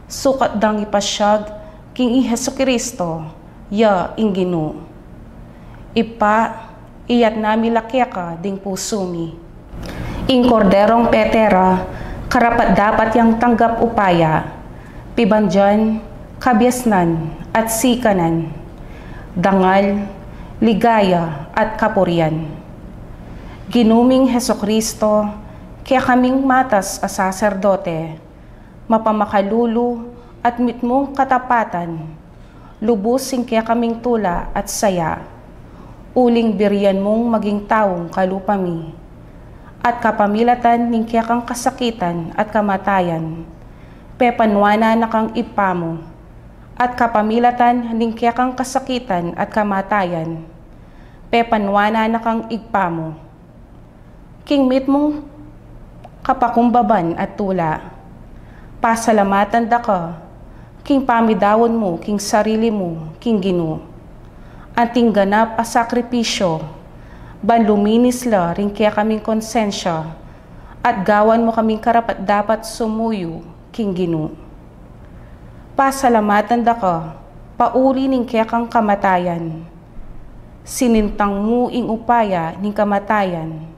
sukat dang ipasyag king i Jesucristo, ya ing Ginu. Ibpa, iyatna mi la keka ding pusu mi. Ing Korderong pete ra, karapat-dapat yang tanggap upaya, pibandian, kabiasnan, at sikanan. Dangal, Ligaya at kapurian. Ginu ming Jesucristo, kekaming matas a saserdote, mapamakalulu at mitmung katapatan, lubus ing kekaming tula at saya, uling birian mung maging taung kalupa mi, at kapamilatan ning kekang kasakitan at kamatayan, pepanuanan na kang Ibpa mu, at kapamilatan ning kekang kasakitan at kamatayan, pepanuanan na kang Ibpa mu. King mitmung kapakumbaban at tula, pasalamatan da ka king pamidaun mu king sarili mu king Ginu, anting ganap a sakripisyo, ban luminis la ring kekaming konsensya, at gawan mu kaming karapat-dapat sumuyu king Ginu. Pasalamatan da ka pauli ning kekang kamatayan. Sinintang mu ing upaya ning kamatayan,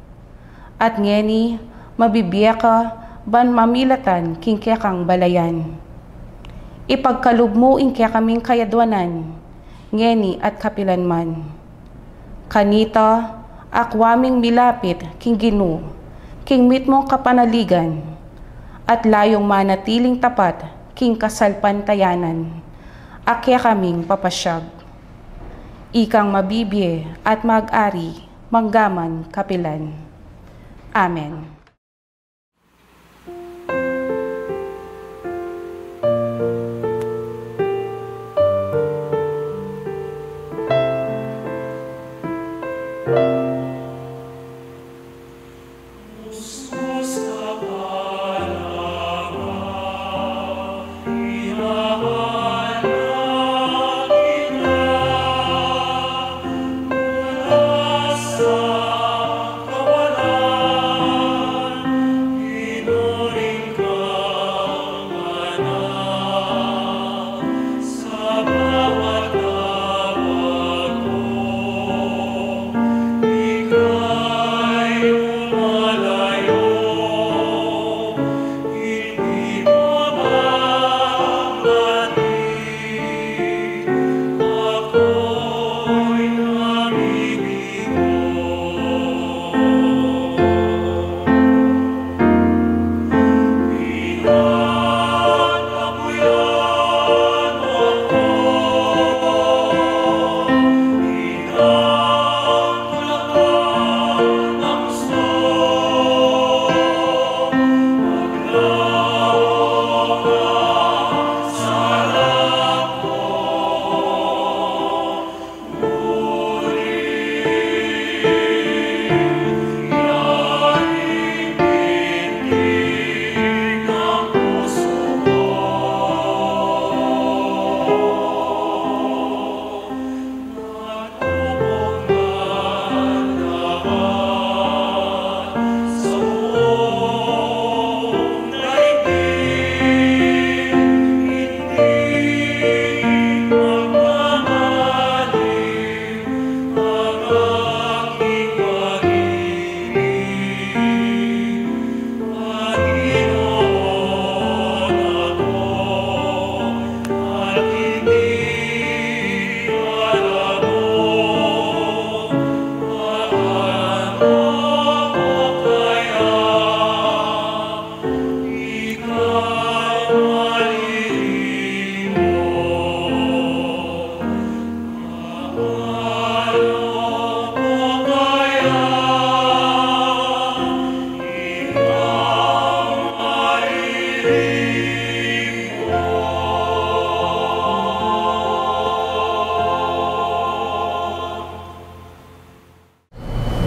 at ngeni mabibie ka ban mamilatan king kekang balayan. Ipagkalub mu ing kekaming kayadwanan, ngeni at kapilan man. Kanita, akwa ming milapit king Ginu king mitmung kapanaligan, at layung manatiling tapat king kasalpantayanan a kekaming papasyag. Ikang mabibie at mag-ari manggaman kapilan. Amen.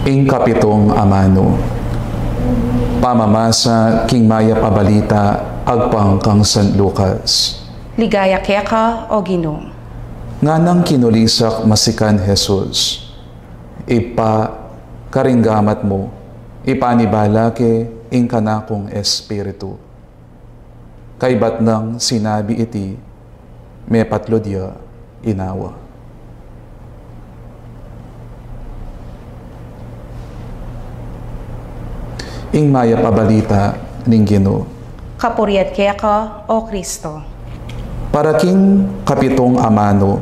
Ing kapitung amanu. Pamamasa king mayap a balita agpang kang San Lucas. Ligaya keka, o Ginu. Nganang kinulisak masikan Jesus, Ibpa, karing gamat mu, ipanibala ke ing kanakung espiritu. Kaybat nang sinabi iti, mepatlud ya inawa. Ing mayap a balita ning Ginu. Kapurian keka, o Kristo. Para king kapitung amanu,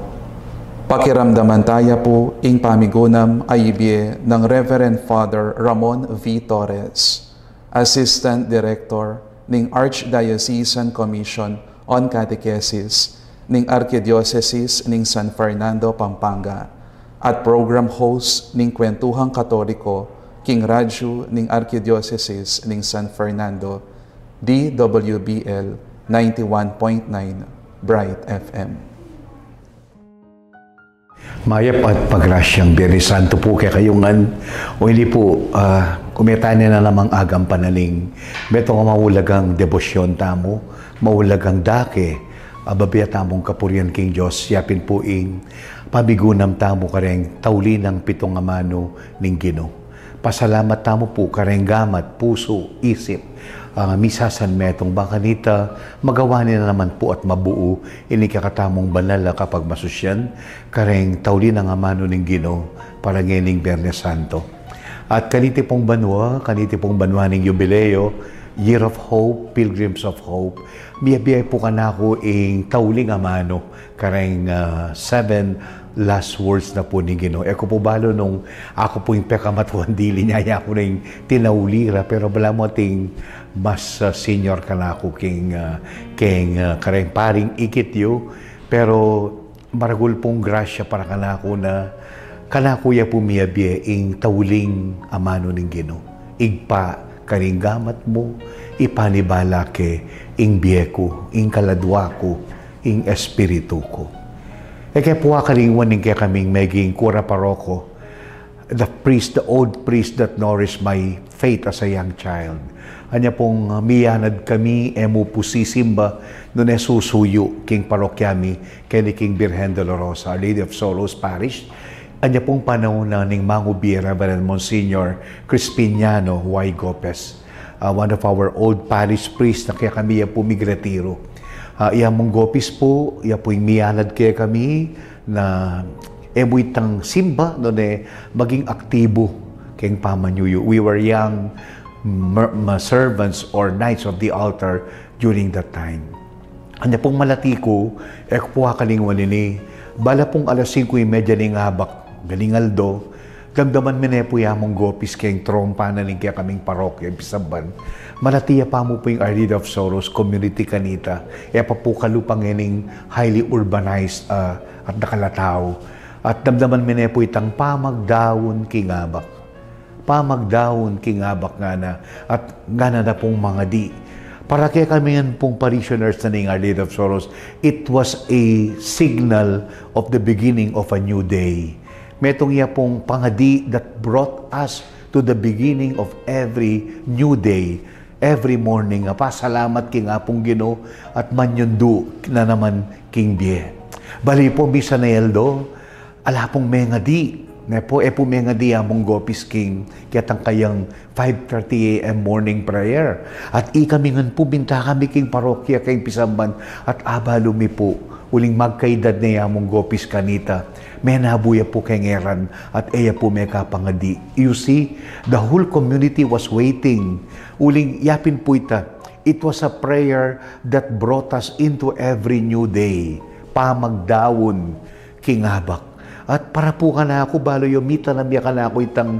Pakiramdaman taya pu ing pamigunam a ibie nang Reverend Father Ramon V. Torres, Assistant Director ning Archdiocesan Commission on Catechesis ning Arkidiosesis ning San Fernando, Pampanga, at Program Host ning Kwentuhang Katoliko king Radyu ning Arkidiosesis ning San Fernando, D W B L ninety-one point nine Bright F M. Mayap at magrasyang Biyernes Santo pu kekayu ngan. O ini pu, ah, ume tane na namang agang panaling. Metung a maulagang debosyon tamu, maulagang dake, a babie tamung kapurian king Dios, yapin pu ing pamigunam tamu kareng tauli nang pitung amanu ning Ginu. Pasalamat tamu pu kareng gamat, pusu, isip, a misasanmetung ba kanita, magawa ne na naman pu at mabuu ini kekatamung banal a kapagmasusyan kareng tauli nang amanu ning Ginu para ngening Biyernes Santo. At kaniti pung banua, kaniti pung banua ning Yubileo, Year of Hope, Pilgrims of Hope, miyabie pu kanaku ing tauling amanu kareng, ah, seven last words na pu ning Ginu. E ku pu balu nung aku pu ing pekamatuan dili, nya ya ku ning tinauli ra, pero balamu atin mas, ah, senior kanaku king, ah, king, ah, kareng paring ikit yu, pero maragul pung grasya para kanaku na kanaku ya pu miyabie ing tauling amanu ning Ginu. Ibpa, karing gamat mu, ipanibala ke ing bie ku, ing kaladua ku, ing espiritu ku. E ke pu akalingwan ning kekaming meging kura paroko, the priest, the old priest that nourished my faith as a young child. Anya pung, uh, miyanad kami, e mu pu sisimba nune susuyu king parokya mi, keni king Birhen Dolorosa, Our Lady of Sorrows Parish. Anya pung panaun na ning mangubie, Reverend Monsignor Crispiniano Y. Gopez, ah, one of our old parish priest na kekami ya pu migretiru. Ah, iya mung gopis pu, iya pu ing miyanad kekami na e mu itang simba nune maging aktibu keng pamanyuyu. We were young mer-, ma-, servants or knights of the altar during that time. Anya pung malati ku, e ku pu akalingwan ini, bala pung alas singko y media ning abak, galing aldo, damdaman mi ne pu ya mung gopis keng trompa na ning kekaming parokya, ing pisamban. Malati ya pamu pu ing Our Lady of Sorrows community kanita, e pa pu kalupa ngening highly urbanized, ah, at dakal a tau. At damdaman mi ne pu itang pamagdaun king abak. Pamagdaun king abak ngana, at ngana na pung mangadi. Para kekami ngan pung parishioners na ning Our Lady of Sorrows, it was a signal of the beginning of a new day. Metung ya pung pangadi that brought us to the beginning of every new day, every morning. A pasalamat king Apung Ginu at manyundu na naman king bie. Bali pu, misa na aldo, ala pung mengadi. Ne pu, e pu mengadi ya mung gopis king ketang kayang five thirty A M morning prayer. At ikami ngan pu, binta kami king parokya keng pisamban at abalu mi pu, uling magkaedad ne ya mung gopis kanita. Menabu ya pu keng eran at e ya pu mekapangadi. You see, the whole community was waiting. Uling yapin pu ita, it was a prayer that brought us into every new day. Pamagdaun king abak. At para pu kanaku, balu yu, mitanam ya kanaku itang,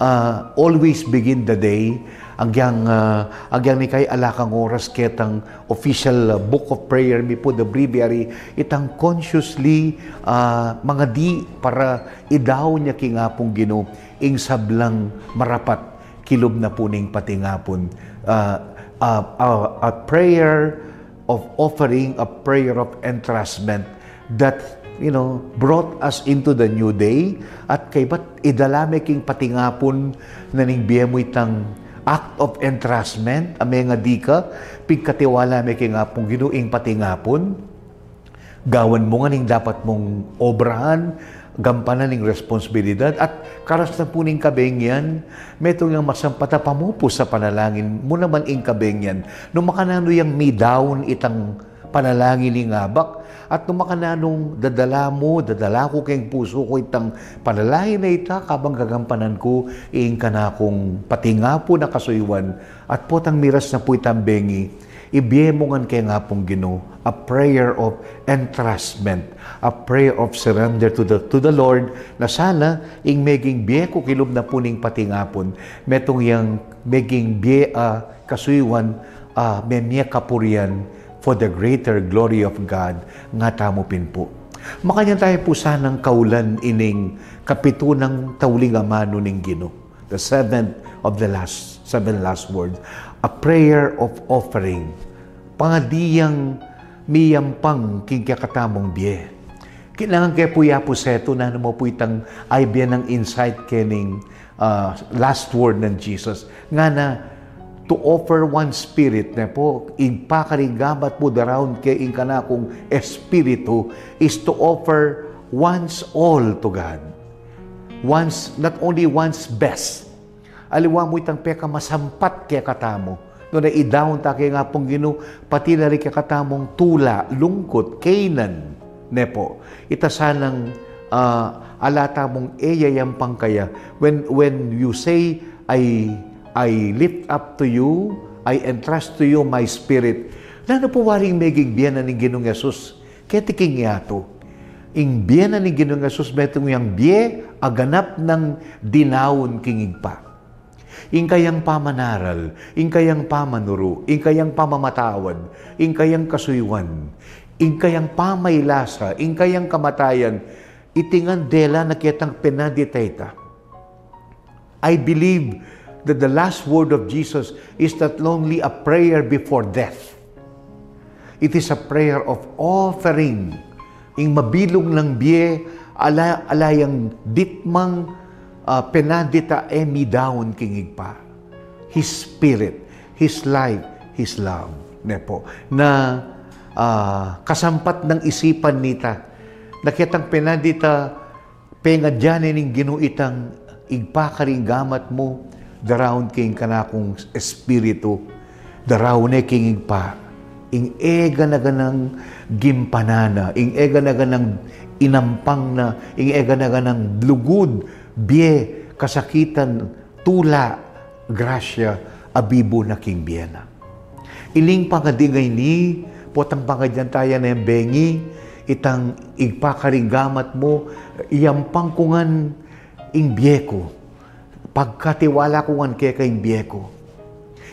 ah, always begin the day. Agyang, ah, agyang ni kay ala kang oras ketang official, ah, book of prayer mi pu, the breviary, itang consciously, ah, mangadi para idaun ya king Apung Ginu ing sablang marapat kilub na pu ning patingapun. Ah, ah, ah, a prayer of offering, a prayer of entrustment that, you know, brought us into the new day. At kaybat idala me king patingapun na ning bie mu itang act of entrustment, a mengadi ka, pigkatiwala me king Apung Ginu ing patingapun. Gawan mu ngan ing dapat mung obrahan, gampanan ing responsibilidad, at karas na pu ning kabengi, metung yang masampat a pamupus a panalangin mu naman ing kabengi. Nung makananu yang midaun itang panalangin ning abak, at nung makananung dadala mu, dadala ku keng pusu ku itang panalangin a ita, kabang gagampanan ku ing kanakung patingapun a kasuyuan, at potang miras na pu itang bengi, Ibie mu ngan keng Apung Ginu a prayer of entrustment, a prayer of surrender to the, to the Lord, na sana ing meging bie ku kilub na pu ning patingapun, metung yang meging bie a kasuyuan a memie kapurian for the greater glory of God, nga tamu pin pu. Makanyan tamu pu sanang kaulan ining kapitu nang tauling amanu ning Ginu. The seventh of the last, seven last words. A prayer of offering. Pangadi yang miyampang king kekatamung bie. Kailangan ke pu ya pu setu, nanu mu pu itang idea nang insight kening, ah, last word nang Jesus. Ngana, to offer one spirit, ne pu, ing pakaring gamat mu daraun ke ing kanakung espiritu is to offer one's all to God. One's, not only one's best. Aliwa mu itang pekamasampat kekatamu. Nune idaun ta keng Apung Ginu, pati na rin kekatamung tula, lungkut, kainan, ne pu. Ita sanang, ah, ala tamung e yayampang kaya. When, when you say, "I, I lift up to you, I entrust to you my spirit." Nanu pu waring meging bie na ning Ginung Jesus keti king yatu? Ing bie na ning Ginung Jesus metung yang bie a ganap nang dinaun king Ibpa. Ing kayang pamanaral, ing kayang pamanuru, ing kayang pamamatawad, ing kayang kasuyuan, ing kayang pamailasa, ing kayang kamatayan, iti ngan dela na ketang penandita ita. I believe that the last word of Jesus is not only a prayer before death. It is a prayer of offering. Ing mabilug nang bie, ala, ala yang ditmang, ah, penandita e midaun king Ibpa. His spirit, His life, His love. Ne pu. Na, ah, kasampat nang isipan nita. Na ketang penandita pengadyan ne ning Ginu itang Ibpa, karing gamat mu, daraun ke ing kanakung espiritu, daraun ne king Ibpa ing e gana-ganang gimpanan na, ing e gana-ganang inampang na, ing e gana-ganang lugud, bie, kasakitan, tula, grasya, a bibu na king bie na. Iling pangadi ngeni, potang pangadyan taya neng bengi, itang Ibpa, karing gamat mu, iyampang ku ngan ing bie ku, pagkatiwala ku ngan keka ing bie ku.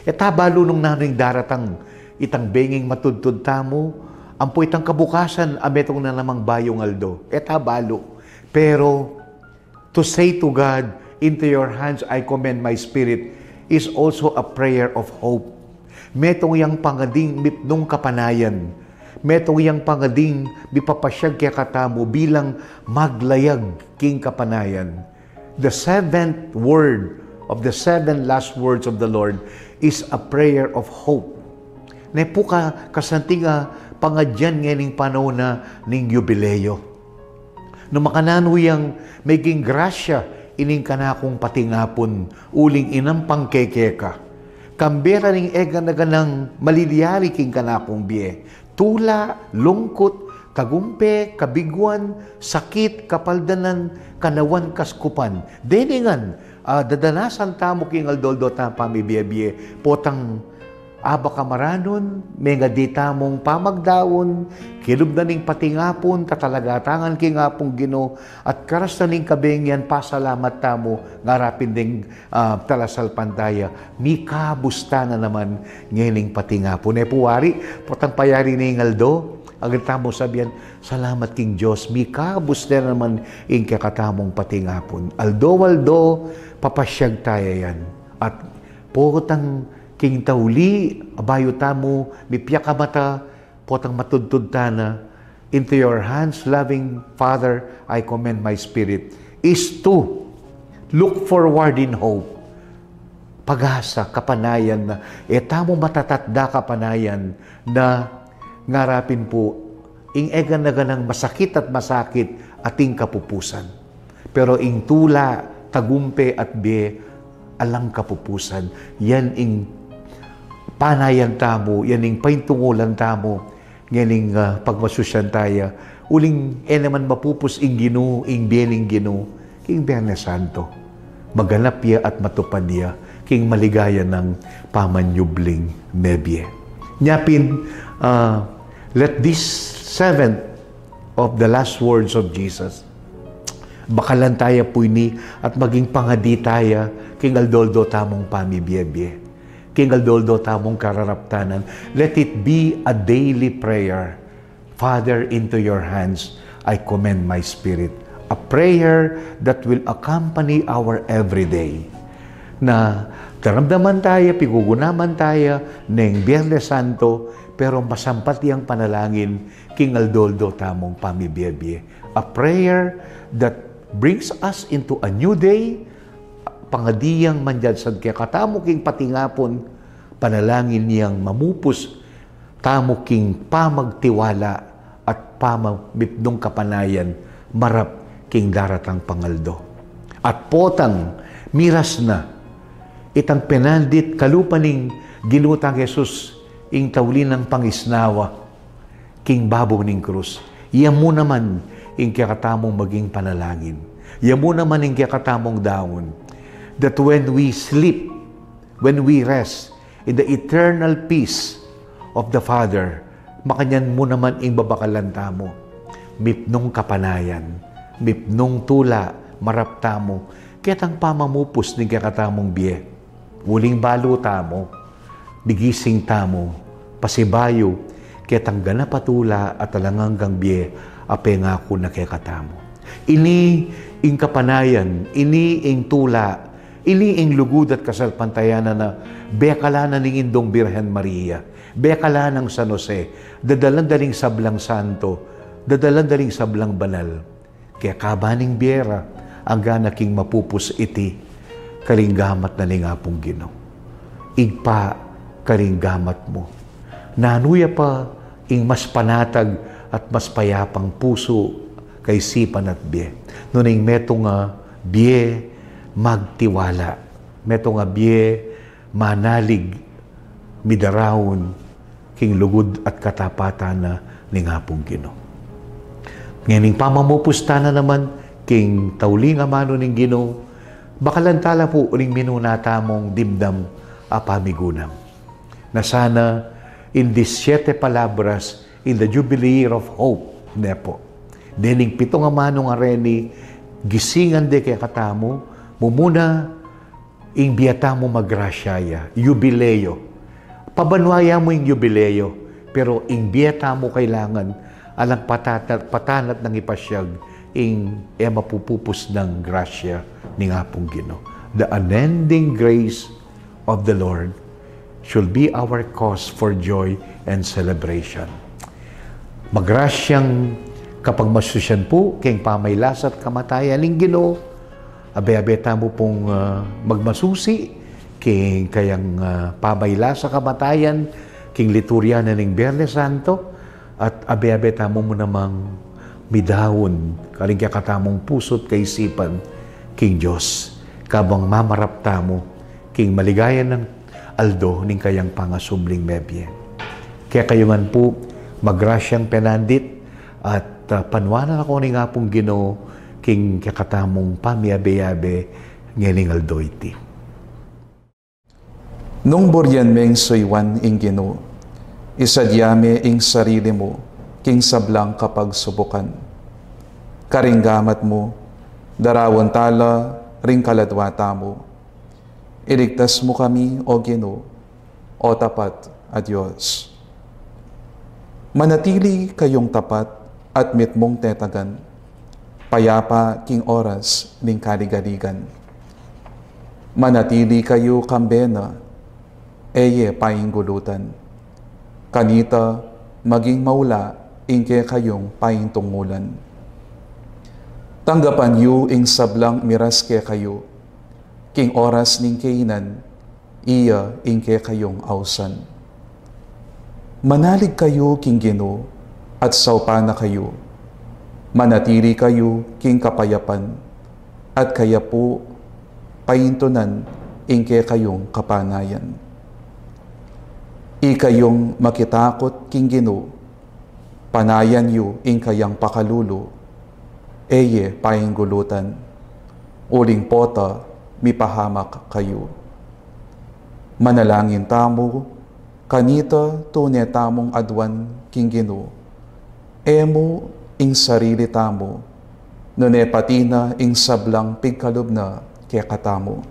E ta balu nung nanu ing daratang, itang benging matudtud tamu, ampo itang kabukasan a metung na namang bayung aldo. E ta balu. Pero, to say to God, "Into your hands I commend my spirit," is also a prayer of hope. Metung yang pangading mipnung kapanayan. Metung yang pangading mipapasyag kekatamu bilang maglayag king kapanayan. The seventh word of the seven last words of the Lord is a prayer of hope. Ne pu ka, kasanting a pangadyan ngening panaun na ning Yubileo. Nung makananu yang meging grasya ining kanakung patingapun uling inampang ke keka. Kambe ra ning e gana-ganang malilyari king kanakung bie. Tula, lungkut, tagumpe, kabiguan, sakit, kapaldanan, kanawan, kaskupan. Deni ngan, ah, dadanasan tamu king aldo-aldo tang pamibie-bie. Potang aba ka maranun, mengadi tamung pamagdaun, kilub na ning patingapun, tatalaga ta ngan king Apung Ginu, at karas na ning kabengian pasalamat tamu, ngara pin ding, ah, talasalpantaya, mikabus ta na naman ngening patingapun. E pu wari, potang payari ning aldo, agad tamu sabian, "Salamat king Dios, mikabus na naman ing kekatamung patingapun." Aldo-aldo, papasyag taya yan. At potang king tauli, a bayu tamu mipiakamata, potang matudtud ta na, "Into your hands, loving Father, I commend my spirit," is to look forward in hope. Pag-asa, kapanayan na, e tamu matatatda kapanayan na ngara pin pu, ing e gana-ganang masakit at masakit ating kapupusan. Pero ing tula, tagumpe at bie, alang kapupusan. Yan ing panayan tamu, yan ing paintungulan tamu, ngening, ah, pagmasusyan taya. Uling e naman mapupus ing Ginu, ing bie ning Ginu, king Biernes Santo. Maganap ya at matupad ya, king maligaya nang pamanyubling mebie. Nya pin, ah, let this seventh of the last words of Jesus, bakalan taya pu ini at maging pangadi taya king aldo-aldo tamung pamibie-bie, king aldo-aldo tamung kararaptanan. Let it be a daily prayer. "Father, into your hands I commend my spirit." A prayer that will accompany our everyday. Na daramdaman taya, pigugunaman taya neng Biernes Santo, pero masampat yang panalangin king aldo-aldo tamung pamibie-bie. A prayer that brings us into a new day. Pangadi yang mangyad sad kekatamu king patingapun, panalangin yang mamupus tamu king pamagtiwala at pamamipnung kapanayan marap king daratang pang aldo. At potang miras na itang penandit kalupa ning Ginu tang Jesus, ing tauli nang pangisnawa king babo ning krus. Yamu naman ing kekatamung maging panalangin. Yamu naman ing kekatamung daun. That when we sleep, when we rest in the eternal peace of the Father, makanyan mu naman ing babakalan tamu. Mipnung kapanayan, mipnung tula, marap tamu ketang pamamupus ning kekatamung bie. Uling balu tamu, migising tamu pasibayu ketang ganap a tula at alang anggang bie a pengaku na kekatamu. Ini ing kapanayan, ini ing tula, ini ing lugud at kasalpantayanan a bekala na ning Indung Birhen Maria, bekala nang San Jose, dadalan da ring sablang santo, dadalan da ring sablang banal. Kekaban ning bie ra, angga na king mapupus iti karing gamat na ning Apung Ginu. Ibpa, karing gamat mu. Nanu ya pa ing mas panatag at mas payapang pusu, kaisipan at bie? Nune ing metung a bie magtiwala, metung a bie manalig, midaraun king lugud at katapatan na ning Apung Ginu. Ngening pamamupus tana naman king tauling amanu ning Ginu, bakalan tala pu ring minuna tamung dimdam a pamigunam. Na sana in these siete palabras, in the Jubilee year of hope, ne pu, dening pitung amanu a reni, gisingan de kekatamu, mumuna ing bie tamu magrasya ya, yubileo. Pabanua ya mu ing yubileo, pero ing bie tamu kailangan alang patanat, patanat nang ipasyag ing e mapupupus nang grasya ning Apung Ginu. The unending grace of the Lord should be our cause for joy and celebration. Magrasyang kapagmasusian pu king pamaylasa at kamatayan ning Ginu. Abe-abe tamu pung, ah, magmasusi king kayang, ah, pamaylasa kamatayan king liturya na ning Biernes Santo, at abe-abe tamu mu namang midaun karing kekatamung pusu at kaisipan king Dios, kabang mamarap tamu king maligaya nang aldo ning kayang pangasubling mebie. Kekayu ngan pu, magrasyang penandit at, ah, panuanan na ko ning Apung Ginu king kekatamung pamiyabe-yabe ngening aldo iti. Nung burian meng suyuan ing Ginu, isadya me ing sarili mu king sablang kapagsubukan. Karing gamat mu, darawan tala ring kaladwa tamu. Iligtas mu kami, O Ginu, O tapat a Dios. Manatili kayung tapat at mitmung tetagan, payapa king oras ning kaligaligan. Manatili kayu kambe na, e ye painggulutan. Kanita maging maula ing kekayung paintungulan. Tanggapan yu ing sablang miras kekayu, king oras ning kainan, iya ing kekayung ausan. Manalig kayu king Ginu, at saupan na kayu. Manatili kayu king kapayapan, at kaya pu paintunan ing kekayung kapanayan. Ikayung makitakut king Ginu, panayan yu ing kayang pakalulu, e ye painggulutan, uling pota mipahamak kayu. Manalangin tamu. Kanita tune tamung aduan king Ginu, e mu ing sarili tamu, nune pati na ing sablang pigkalub na kekatamu.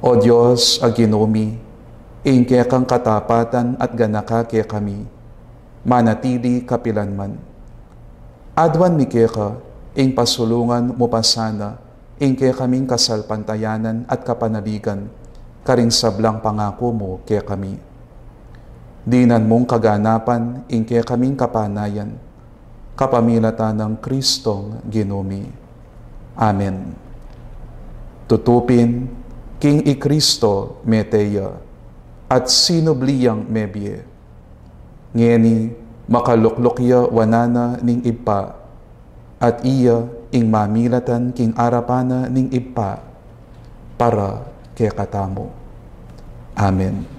O Dios a Ginu mi, ing kekang katapatan at ganaka kekami, manatili kapilanman. Aduan mi keka ing pasulungan mu pa sana ing kekaming kasalpantayanan at kapanaligan, karing sablang pangaku mu kekami. Dinan mung kaganapan ing kekaming kapanayan, kapamilatan nang Kristong Ginu mi. Amen. Tutu pin, king i Kristo mete ya, at sinubli yang mebie. Ngeni, makalukluk ya wanan na ning Ibpa, at iya ing mamilatan king arapan na ning Ibpa para kekatamu. Amen.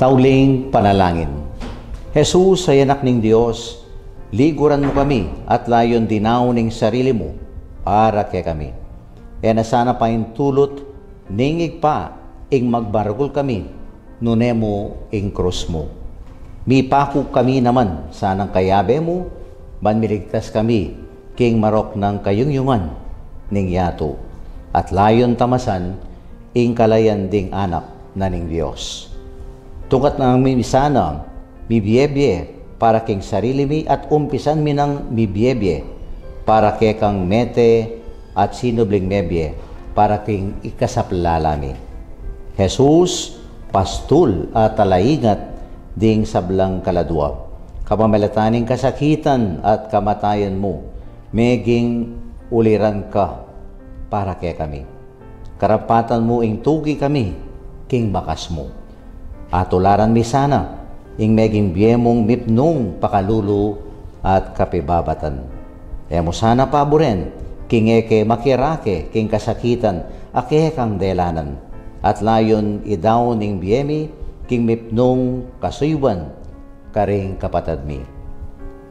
Tauling panalangin. Jesus a Anak ning Dios, liguran mu kami at layun dinaun ing sarili mu para kekami. E na sana paintulut ning Ibpa ing magmaragul kami, nune mu ing krus mu. Mipaku kami naman sanang kayabe mu, ban miligtas kami king marok nang kayungyungan ning yatu, at layun tamasan ing kalayan ding anak na ning Dios. Tukat na mi sana mibiebie para king sarili mi at umpisan mi nang mibiebie para kekang mete at sinubling mebie para king ikasaplala mi. Jesus, pastul at talaingat ding sablang kaladua, kapamilatan ning kasakitan at kamatayan mu, meging uliran ka para kekami. Karapatan mu ing tuki kami king bakas mu. Atularan mi sana ing meging bie mung mipnung pakalulu at kapibabatan. E mu sana paburen king e ke makirake king kasakitan a kekang delanan, at layun idaun ing bie mi king mipnung kasuyuan karing kapatad mi.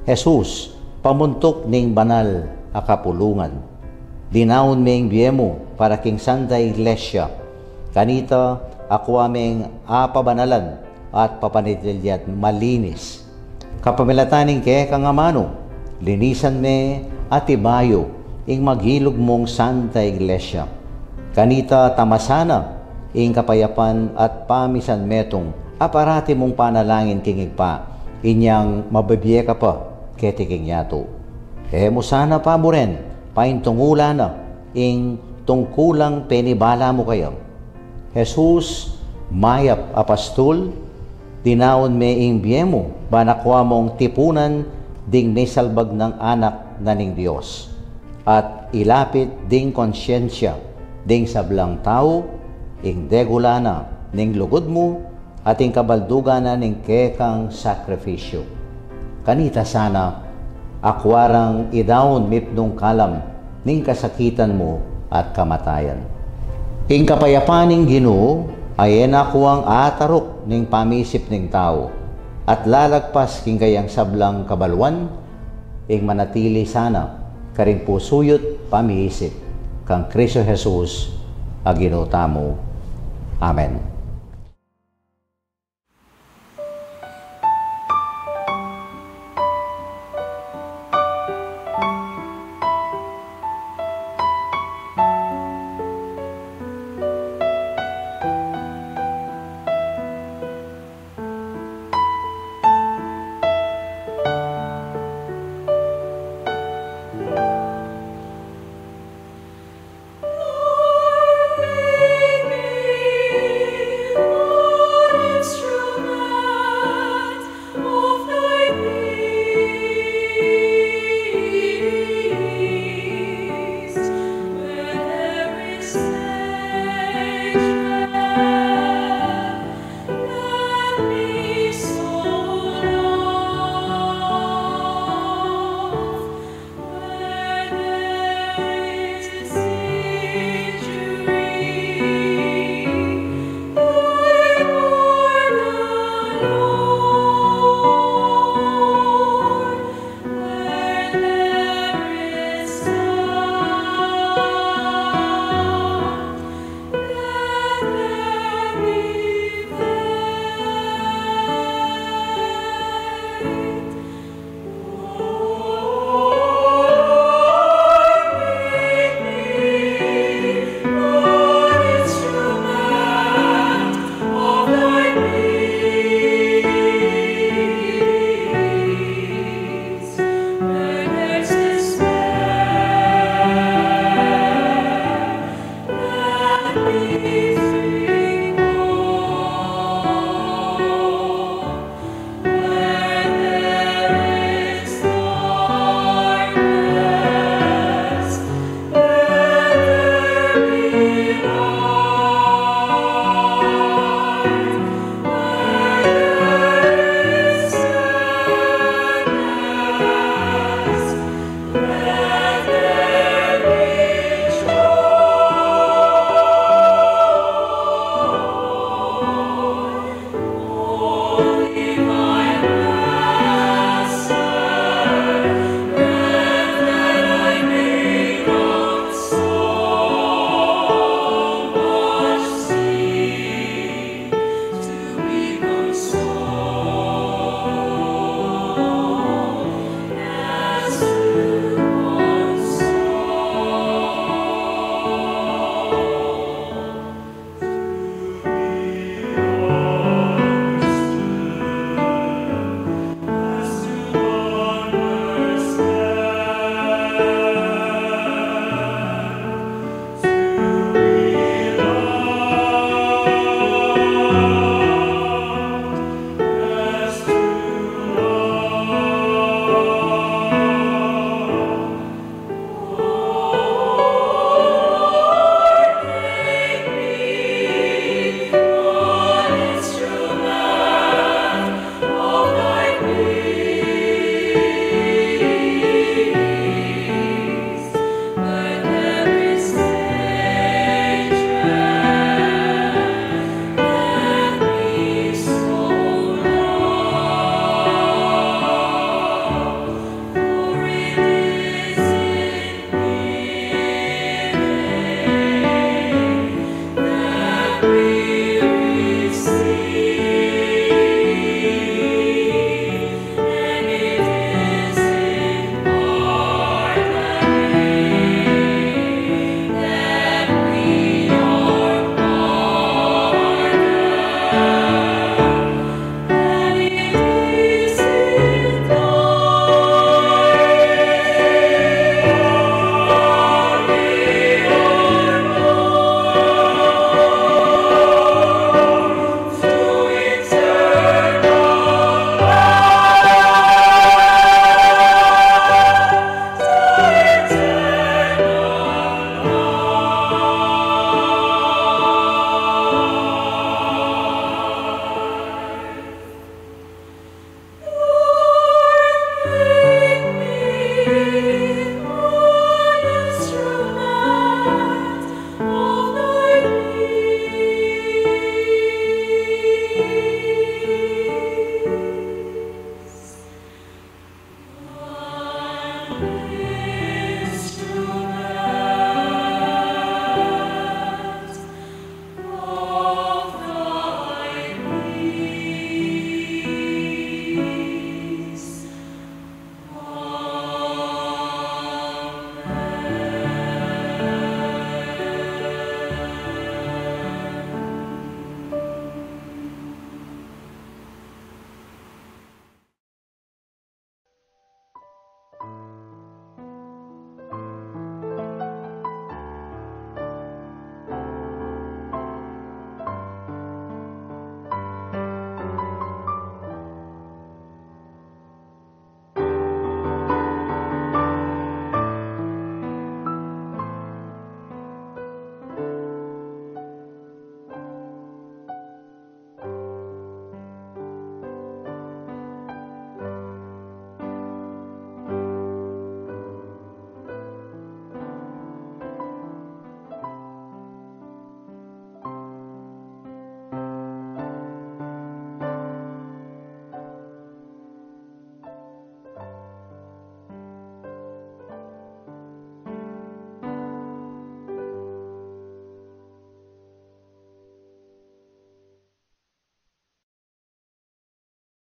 Jesus, pamuntuk ning banal a kapulungan, dinaun me ing bie mu para king Santa Iglesia. Kanita akua meng apabanalan at papanatilian malinis. Kapamilatan ning kekang amanu, linisan me at ibayu ing magilub mung Santa Iglesia. Kanita tama sana ing kapayapan at pamisanmetung a parati mung panalangin king Ibpa, inyang mabibie ka pa keti king yatu. E mu sana paburen paintungulan na ing tungkulang penibala mu kaya. Jesus, mayap a pastul, dinaun me ing bie mu ban akua mung tipunan ding misalbag nang anak na ning Dios, at ilapit ding konsiensya ding sablang tau ing degula na ning lugud mu at ing kabaldugan na ning kekang sakrifisyu. Kanita sana akua rang idaun mipnung kalam ning kasakitan mu at kamatayan. Ing kapayapan ning Ginu a e na kuang ataruk ning pamisip ning tau, at lalagpas king kayang sablang kabaluan, ing manatili sana karing pusu yu't pamisip, kang Kristo Jesus a Ginu tamu. Amen.